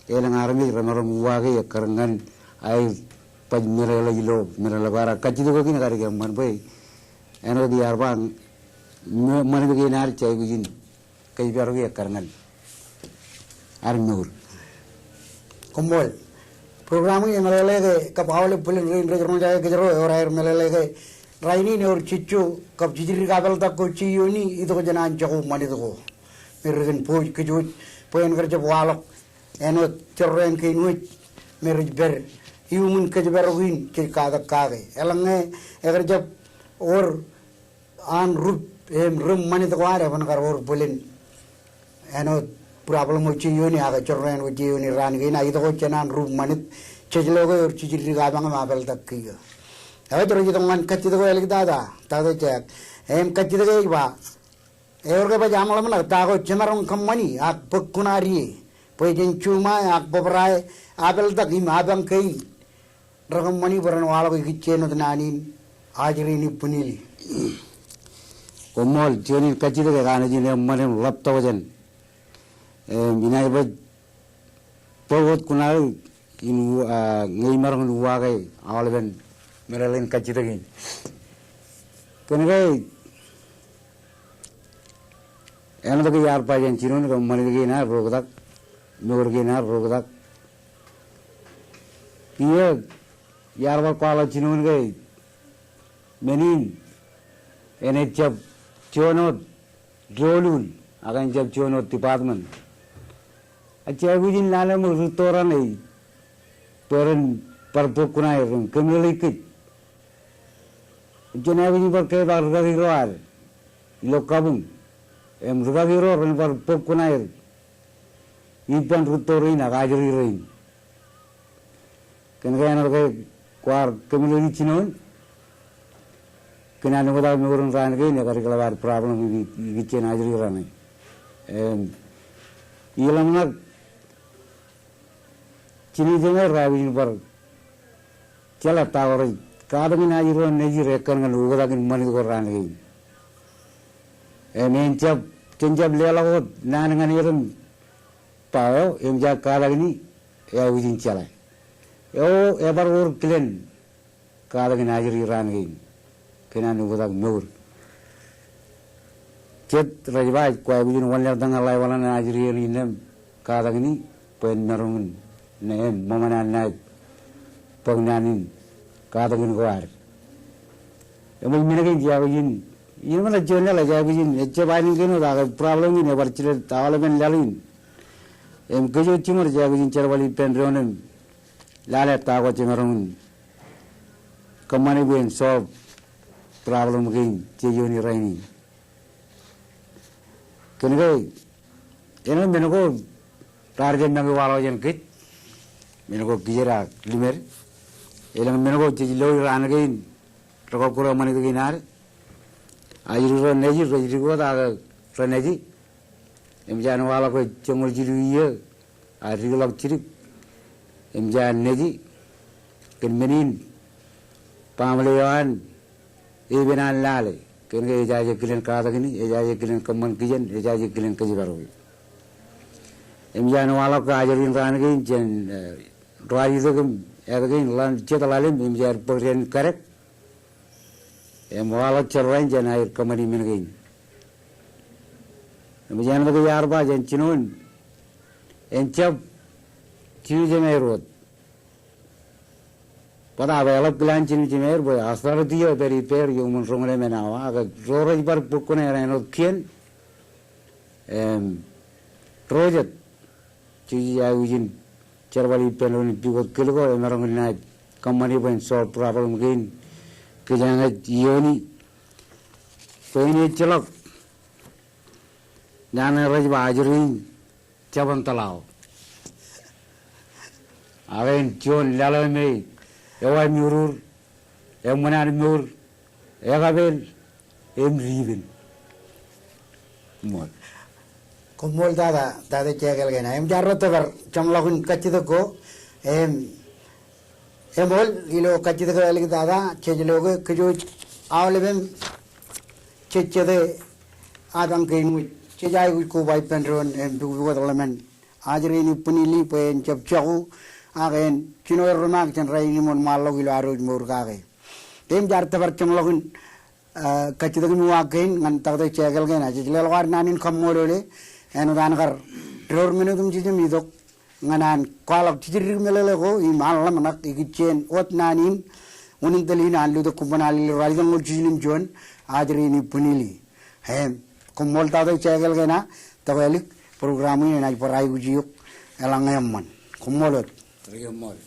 elōñ armej remaroñ uwaake ekkar ñan aer baj meḷeḷe ilo meḷeḷe ko ad. Kajjitōk kein kar eṃṃan bwe āinwōt iar ba, ṃanit kein ad jej aikuj in kōjparoki ekkar ñan ad mour. Koṃṃool. Program in emeḷeḷe ke kab aolep bōlen rein rej roñjake kōjro ewōr aer meḷeḷe ke rainin ewōr jejjo kab jejdik apeḷtak ko jeiū in itok jān an jako ṃanit ko. Me rej kōn booj kōj wōj bwe en kar jab waḷọk āinwōt jorrāān kein wōj me rej pād iuṃwin kōjparok in jej katak kake. Eḷaññe ekar jab wōr an rup im ri ṃanit ko ad eban kar wōr bōlen āinwōt problem eo jeiū in ak jorrāān ko jeiū in raan kein ak itok jān an rup ṃanit jej lo ke ewōr jejdik apañ im apeḷtak kiiō. Ekwe rej itok ñan kajjitōk eo āliktata, Taktō Jack. Im kajjitōk eo ej ba, ewōr ke baj aṃ ḷōmṇak ta ko jemaroñ kōṃṃani ak bōk kuṇaad ie bwe jen juṃae ak bōbrae apeḷtak im apañ kein rekōṃṃani bwe ren waḷọk ikijjien wōt naan in ajri in ippān ili. Koṃṃool, juon in kajjitōk eo ej kanooj in eṃṃan im ḷap tokjān. Im inaaj baj bōk wōt kuṇaō in u-, a, ñe imaroñ in uwaake aolepen meḷeḷein kajjitōk in. Kōnke āinwōt ke iar ba jān jinoin ke ṃanit kein ad reoktak, mour kein ad reoktak. Kiiō iar bar kwaḷọk jinoin ke men in enaaj jab juon wōt doulul ak en jab juon wōt department. Ak jej aikuj in lale ṃōk rūtto raṇe bwe ren bar bōk kuṇaer im kōmeḷeḷeik kōj. Im jen aikuj in bar kepaak rūkaki ro ad ilo kabuñ im rūkaki ro ren bar bōk kuṇaer ippān rūtto rein ak ajri rein. Kōnke āinwōt ke kwaar kōmeḷeḷeik jinoin, kōn an oktak mour in raan kein ekar ikḷap ad problem ikijjien ajri raṇe. Im iḷōmṇak jine jeṇe rej aikuj in bar jeḷā ta ko rej katakin ajri ro nejid ekkar ñan oktak in ṃanit ko raan kein. Im en jab, jen jab leḷọk wōt naan ñan er im ba eo, im jab katakin e, eaikuj in jeḷā. Eo ebar wōr kilen katakin ajri raan kein kōn an oktak mour. Jet rej ba, kwōj aikuj in wanlaḷtak ñan ḷaewaḷan ajri eo innām katakin e bwe en maroñ in, im ṃōṃan an naaj bōk naan in katakin ko ad. Im ej men kein jej aikuj in, in ṃōṇōṇō juon laḷ jej aikuj in, ejjab aenōṇ kein wōt ak problem in ebar jilet aolepen laḷ in. Im kōj wōt jiṃor jej aikuj in jerbal ippān doon im lale ta ko jemaroñ in kōṃṃane bwe en solve problem kein jej iioon rainin. Kōnke elōñ men ko raar jab make waḷọk jān kōj, men ko kijed ak limed. Elōñ men ko jej lo raan kein rekọkkure ṃanit kein ad. Ajri ro nejid rej dik wōt ak renaaj. Im jaan waḷọk ke joñoul jilu iiō ak dikḷọk jidik. Im jaan neji kōn men in baaṃle eo an epen an lale. Kōnke ejaje kilen katakin e, ejaje kilen kōṃṃan kijen, ejaje kilen kōjparoki. Im jaan waḷọk ke ajri in raan kein jān, eh, ro ad itok im etke in ḷan jet ḷalem im jaar bōk dān kadek. Im waḷọk jorrāān jān aer kōṃṃani men kein. Im jān āinwōt ke iar ba jān jinoin, en jab jino jemaer wōt. Bōtaab eḷap kilaan jenaaj jimeer bwe authority eo epād ippāer iuṃwin roñoul emān awa, ak ro rej bar bōk kuṇaer āinwōt kien, im, ro jet. Jej aikuj in jerbal ippān doon im pukot kōl ko, emaroñ in naaj kōṃṃani bwe en solve problem kein kōjeañ ej iiooni. Bwe en ejjeḷọk naan eo rej ba ajri in jabōn tōḷaḷ. Ak en juon laḷ eo me ewaimurur, eṃṃan an mour, ekapeel, im dipen. Ṃool. Koṃṃool tata, tata Jekelkena. Im jaar ro tōpar jeṃḷọkin kajjitōk ko, im, eṃool, ilo kajjitōk eo āliktata, jej lo ke kōj wōj aolepem jejjete apañ kein wōj. Jej aikuj koba ippān doon im pukpukot ḷōmān ajri in Ipinili bwe en jab jako, ak en jino errūṃaak jān rainin im wōnṃaanḷọk ilo ad wōj mour kake. Im jaar tōpar jeṃḷọkin, eh, kajjitōk im uwaak kein ñan Taktō Jekelkena. Jej leḷọk ad naan in kaṃṃoolole, āinwōt an kar door men otemjej im itok ñan an kwaḷọk jidikdik meḷeḷe ko im an ḷōmṇak ikijjien wōt naan in, unin tōl in an Lutōk Kuppān Alele Ralitōñoul Jiljilimjuon, ajri in Ipinili. Im, koṃṃool Taktō Jekelkena, tokālik, program in enaaj bar aikuj eok, eḷaññe eṃṃan. Koṃṃool wōt. Koṃṃool.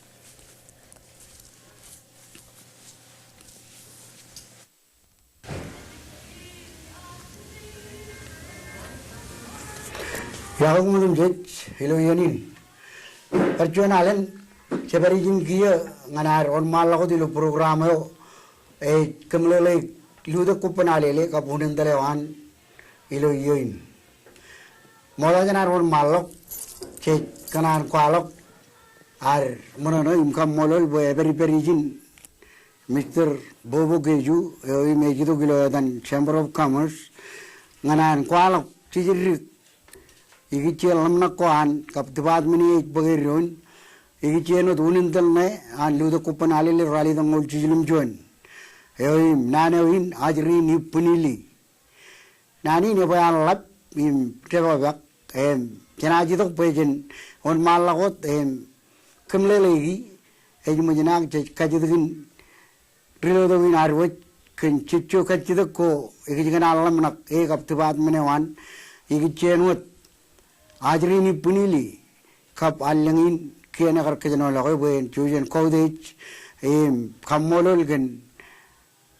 Iọkwe ṃōk otemjej, ilo iien in. Bar juon alen, jepād ijin kiiō, ñan ad wōnṃaanḷọk wōt ilo program eo, ej kōmeḷeḷeik Lutōk Kuppān Alele, kab unin tōl eo an, ilo iien in. Ṃokta jān ad wōnṃaanḷọk, jej kōṇaan kwaḷọk, ad ṃōṇōṇō im kaṃṃoolol bwe epād ippād ijin, Mister Bobo Keju, eo im ej itok ilo etan Chamber of Commerce, ñan an kwaḷọk jidikdik ikijjien ḷōmṇak ko an kab department eo ej bōk eddoin, ikijjien wōt unin tōl ṇe an Lutōk Kuppān Alele Ralitōñoul Jiljilimjuon. Eo im naan eo in ajri in Ipinili. Naan in ebwe an ḷap im depeḷpaak, im, jenaaj itok bwe jen wōnṃaanḷọk wōt, im, kōmeḷeḷeiki, ej ṃōj in ak jej kajjitōk in ri-lotok in ad wōj, kōn jejjo kajjitōk ko, ikijjien an ḷōmṇak, e kab department eo an, ikijjien wōt, ajri in Ipinili, kab allōñ in, kien ekar kōjenolọke bwe en jouj en kautiej, im, kaṃṃoolol kōn,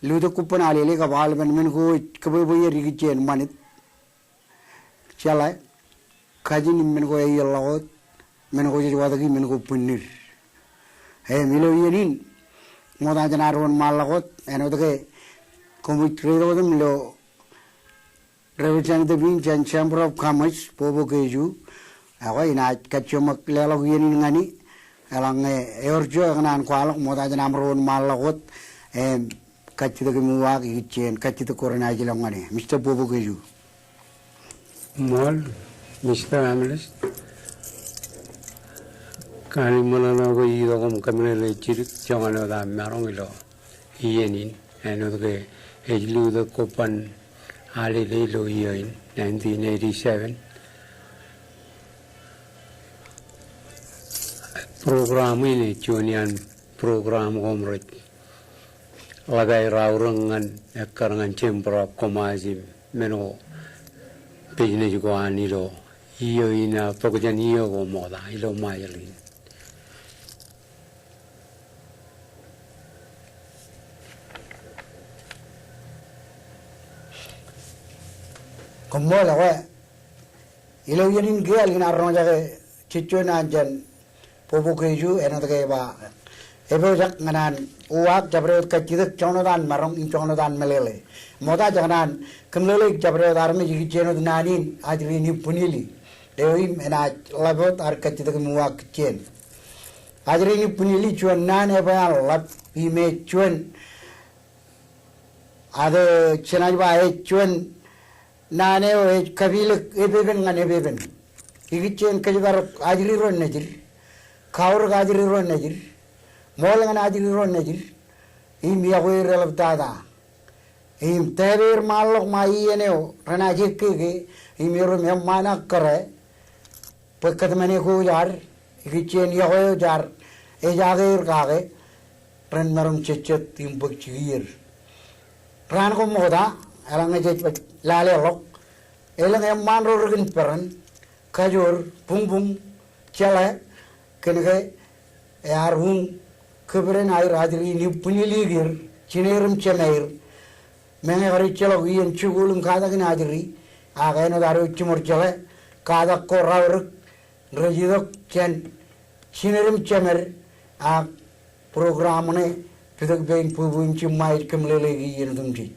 Lutōk Kuppān Alele kab aolepen men ko ej kōbwebweer ikijjien ṃanit. Jeḷā, kajin im men ko ej ḷọk wōt, men ko jej watōki men ko bwinnid. Im ilo iien in, ṃokta jān ad wōnṃaanḷọk wōt, āinwōt ke koṃij reitok otem ilo Representative in jān Chamber of Commerce, Bobo Keju, ekwe inaaj kajjiṃwe leḷọk iien in ñan e, eḷaññe ewōr juon ekōṇaan kwaḷọk ṃokta jān aṃro wōnṃaanḷọk wōt, im, kajjitōk im uwaak ikijjien kajjitōk ko renaaj ilọk ñan e. Mister Bobo Keju. Ṃool, Mister Amilis. Kōn ṃōṇōṇō ko itok im kōmeḷeḷe jidik joñan wōt aṃ maroñ ilo iien in, āinwōt ke ej Lutōk Kuppān Alele ilo iiō in nineteen eighty-seven. Program in ej juon iaan program ko im rej ḷap aer aorōk ñan ekkar ñan Chamber of Commerce im men ko business ko an ilo iiō in, a, bōk jān iiō ko ṃokta ilo Ṃajeḷ in. Koṃṃool, ekwe. Ilo iien in kiiō ālikin ad roñjake jejjo naan jān Bobo Keju, āinwōt ke ej ba, epojak ñan an uwaak jabdewōt kajjitōk joñan wōt an maroñ im joñan wōt an meḷeḷe. Ṃokta jekōṇaan kōmeḷeḷeik jabdewōt armej ikijjien wōt naan in ajri in Ipinili. Eo im enaaj ḷap wōt ad kajjitōk im uwaak kijjien. Ajri in Ipinili, juon naan ebwe an ḷap im ej juon, ad, jenaaj ba ej juon naan eo ej kapilōk epepen ñan epepen. Ikijjien kōjparok ajri ro nejid, kaurōk ajri ro nejid, ṃool ñan ajri ro nejid, im iọkwe er eḷaptata. Im tōpar ṃaanḷọk ṃae iien eo renaaj ekkeke, im erom eṃṃaan ak kōrā, bwe kōtmāne ko jaar, ikijjien iọkwe eo jaar, ejake er kake, ren maroñ jejjet im bōk jikier. Raan ko ṃokta, eḷaññe jej lale ḷọk, elōñ eṃṃaan ro rekin peran, kajoor, buñbuñ, jeḷā, kōnke ear uñ kōperan aer ajri in ippān ilikier, jined im jemāer. Meñe kar ejjeḷọk iien jikuuḷ im katak in ajri, ak āinwōt ad jiṃor jeḷā, katak ko raorōk, rej itok jān jined im jemād, ak program ṇe pitōk pein bubu im jiṃṃa ej kōmeḷeḷeiki iien otemjej.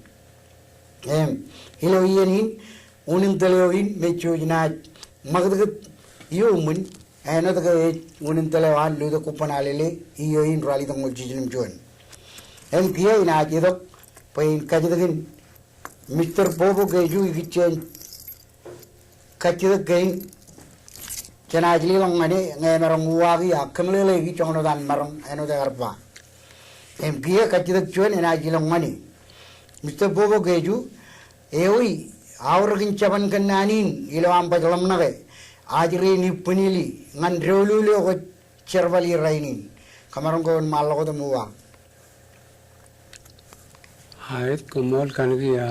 Im ilo iien in, unin tōl eo in me jej naaj ṃakūtkūt iuṃwin, āinwōt ke ej unin tōl eo an Lutōk Kuppān Alele, E O in Ralitōñoul Jiljino im juon. Im kiiō inaaj itok bwe in kajjitōkin Mister Bobo Keju ikijjien kajjitōk kein, jenaaj leḷọk ñan e ñe emaroñ uwaaki ak kōmeḷeḷeiki joñan wōt an maroñ āinwōt ekar ba. Im kiiō kajjitōk juon enaaj ilọk ñan e. Mister Bobo Keju, ewi aorōkin jabōn kōnnaan in ilo aṃ baj ḷōmṇake ajri in ippān ili ñan doulul eo kwōj jerbali rainin? Kōmaroñ ke wōnṃaanḷọk wōt im uwaak. Aet, koṃṃool kanooj. A,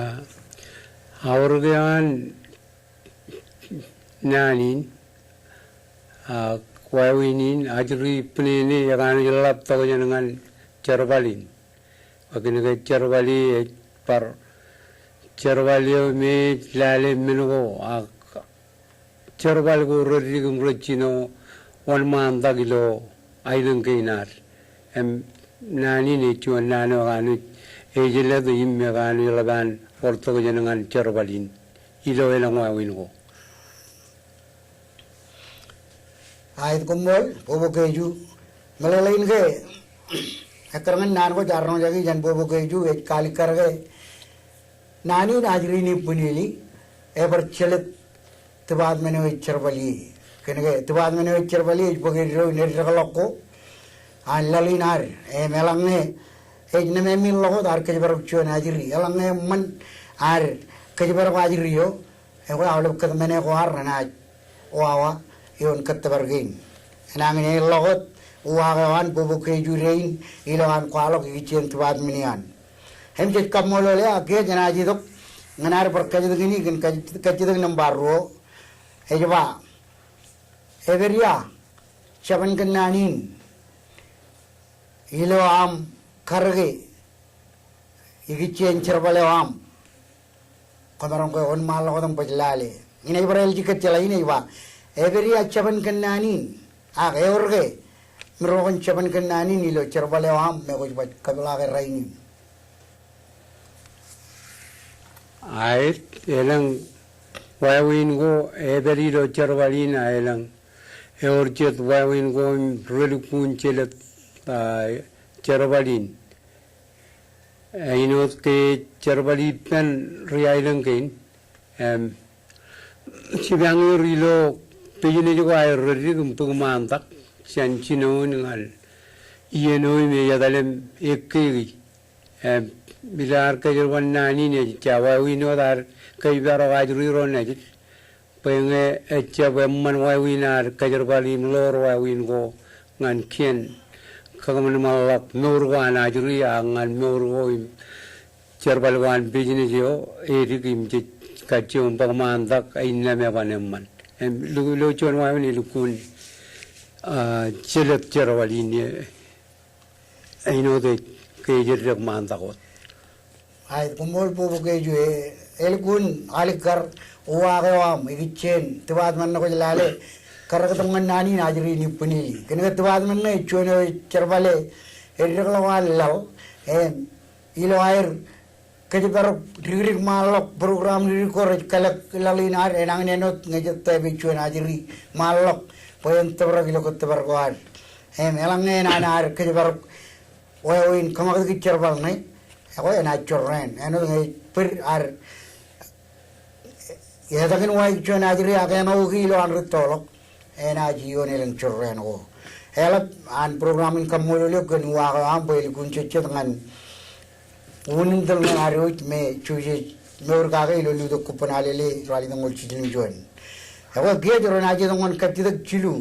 aorōk eo an naan in, a, wāween in, ajri ippān eo ej kanooj ḷap tokjān ñan jerbal in. Ak kōnke jerbal in ej bar jerbal eo me ej lale men ko, ak jerbal ko reddik im rej jino wōnṃaantak ilo aelōñ kein ad. Im naan in ej juon naan eo ekanooj ejjeḷọk im ekanooj ḷap an wōr tokjān ñan jerbal in ilo elōñ wāween ko. Aet, koṃṃool Bobo Keju. Meḷeḷein ke ekkar ñan naan ko jaar roñjake jān Bobo Keju, ej kalikkar ke naan in ajri in ippān ili ebar jelōt department eo ej jerbal ie. Kōnke department eo ej jerbal ie ej bōk eddo in eddekḷọk ko an laḷ in ad. Im eḷaññe ej nemāmein ḷọk wōt ad kōjparok juon ajri, eḷaññe eṃṃan ad kōjparok ajri eo, ekwe aolep kōtmāne ko ad renaaj wawa ioon kōttōpar kein. Enañin eḷḷọk wōt uwaak eo an Bobo Keju rein ilo an kwaḷọk ikijjien department eo an. Im jej kaṃṃoolol e, ak kiiō jenaaj itok ñan ad bar kajjitōkini kōn kaj-, kajjitōk nōṃba ruo. Ej ba, epād ia jabōn kōnnaan in ilo aṃ karōke ikijjien jerbal eo aṃ? Kōmaroñ ke wōnṃaanḷọk wōt im baj lale. Inaaj bar ālij kōjjeḷā in, ej ba, epād ia jabōn kōnnaan in, ak ewōr ke miro kōn jabōn kōnnaan in ilo jerbal eo aṃ me kwōj baj kōpeḷḷọke rainin? Aet, elōñ wāween ko epād ilo jerbal in, a elōñ ewōr jet wāween ko im relukkuun jelōt, a, jerbal in. Āinwōt ke jerbal ippān ri aelōñ kein, im jipañ er ilo business ko aer reddik im bōk ṃaantak jān jinoin ñan iien eo im ej etal im ekkeke. Im ilo ad kōjerbal naan in ej ja wāween wōt ad kōjparok ajri ro nejid. Bwe ñe ejjab eṃṃan wāween ad kōjerbal im ḷoor wāween ko ñan kien kakōṃanṃanḷọk mour ko an ajri ak ñan mour ko im jerbal ko an business eo edik im jej kajjioñ bōk ṃaantak innām eban eṃṃan. Im lo, lo juon wāween elukkuun, a, jelōt jerbal in e. Āinwōt ke ej eddek ṃaantak wōt. Aet, koṃṃool Bobo Keju, e, elukkuun alikkar uwaak eo aṃ ikijjien department ṇe kwōj lale karōk tok ñan naan in ajri in ippān ili. Kōnke department ṇe ej juon eo ej jerbale eddekḷọk an laḷ, im ilo aer kōjparok dikdik ṃaanḷọk, program dikdik ko rej kalōk laḷ in ad, enañin āinwōt ñe jet tōpar juon ajri ṃaanḷọk bwe en tōprak ilo kōttōpar ko ad. Im eḷaññe enañin ad kōjparok wāween kōṃakūtkūt jerbal ṇe, ekwe enaaj jorrāān. Āinwōt ñe ej bōd ad etakin waik juon ajri ak eṃōki ilo an rūttoḷọk, enaaj ioon elōñ jorrāān ko. Eḷap an program in kaṃṃoolol eok kōn uwaak eo aṃ bwe elukkuun jejjet ñan unin tōl ñan ad wōj me jujen mour kake ilo Lutōk Kuppān Alele, Ralitōñoul Jiljino im juon. Ekwe kiiō jen naaj itok ñan kajjitōk jilu.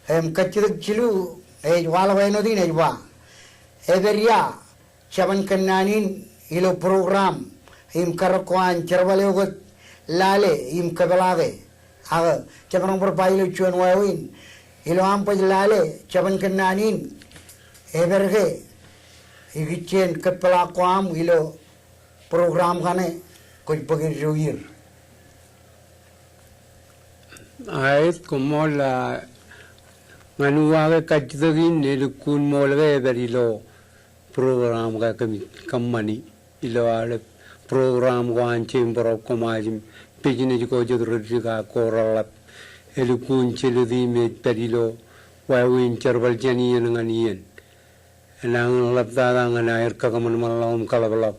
Im kajjitōk jilu ej waḷọk āinwōt in, ej ba, Epād ia jabōn kōnnaan in ilo program im karōk ko an jerbal eo kōj lale im kōpeḷaake? Ak jemaroñ bar ba ilo juon wāween, ilo aṃ baj lale jabōn kōnnaan in, epād ke ikijjien kōpeḷaak ko aṃ ilo program kaṇe kwōj bōk ijo iier? Aet, koṃṃool. A, ñan uwaak e kajjitōk in, elukkuun ṃool ke epād ilo program ko kōmij kōṃṃani ilo aolep program ko an Chamber of Commerce im business ko jet rej dik ak ko reḷḷap. Elukkuun jelōt im ej pād ilo wāween jerbal jān iien ñan iien. Enañin ḷaptata ñan aer kakōṃanṃanḷọk im kaḷapḷọk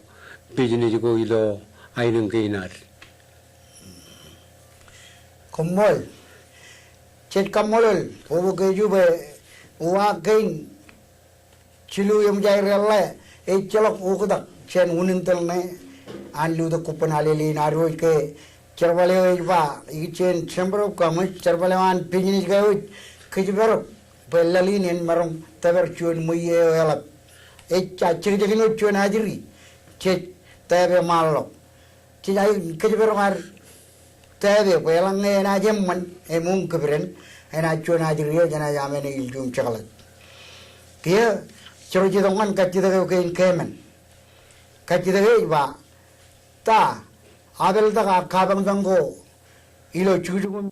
business ko ilo aelōñ kein ad. Koṃṃool. Jej kaṃṃoolol Bōbō Keju bwe uwaak kein jilu eṃōj aer eḷḷā, ejjeḷọk oktak jān unin tōl ṇe an Lutōk Kuppān Alele in ad wōj ke jerbal eo ej ba ikijjien Chamber of Commerce, jerbal eo an business ko ej kōjparok bwe laḷ in en maroñ tōpar juon ṃweiie eo eḷap. Ej jekjekin wōt juon ajri jej tōpar ṃaanḷọk. Jej aikuj kōjparok ad tōpar bwe eḷaññe enaaj eṃṃan im kipdem, enaaj juon ajri eo jenaaj amen ilju im jekḷaj. Kiiō jirooj itok ñan kajjitōk eo kein kemān. Kajjitōk eo ej ba, ta apeltak ak kapañtañ ko ilo jukjuk im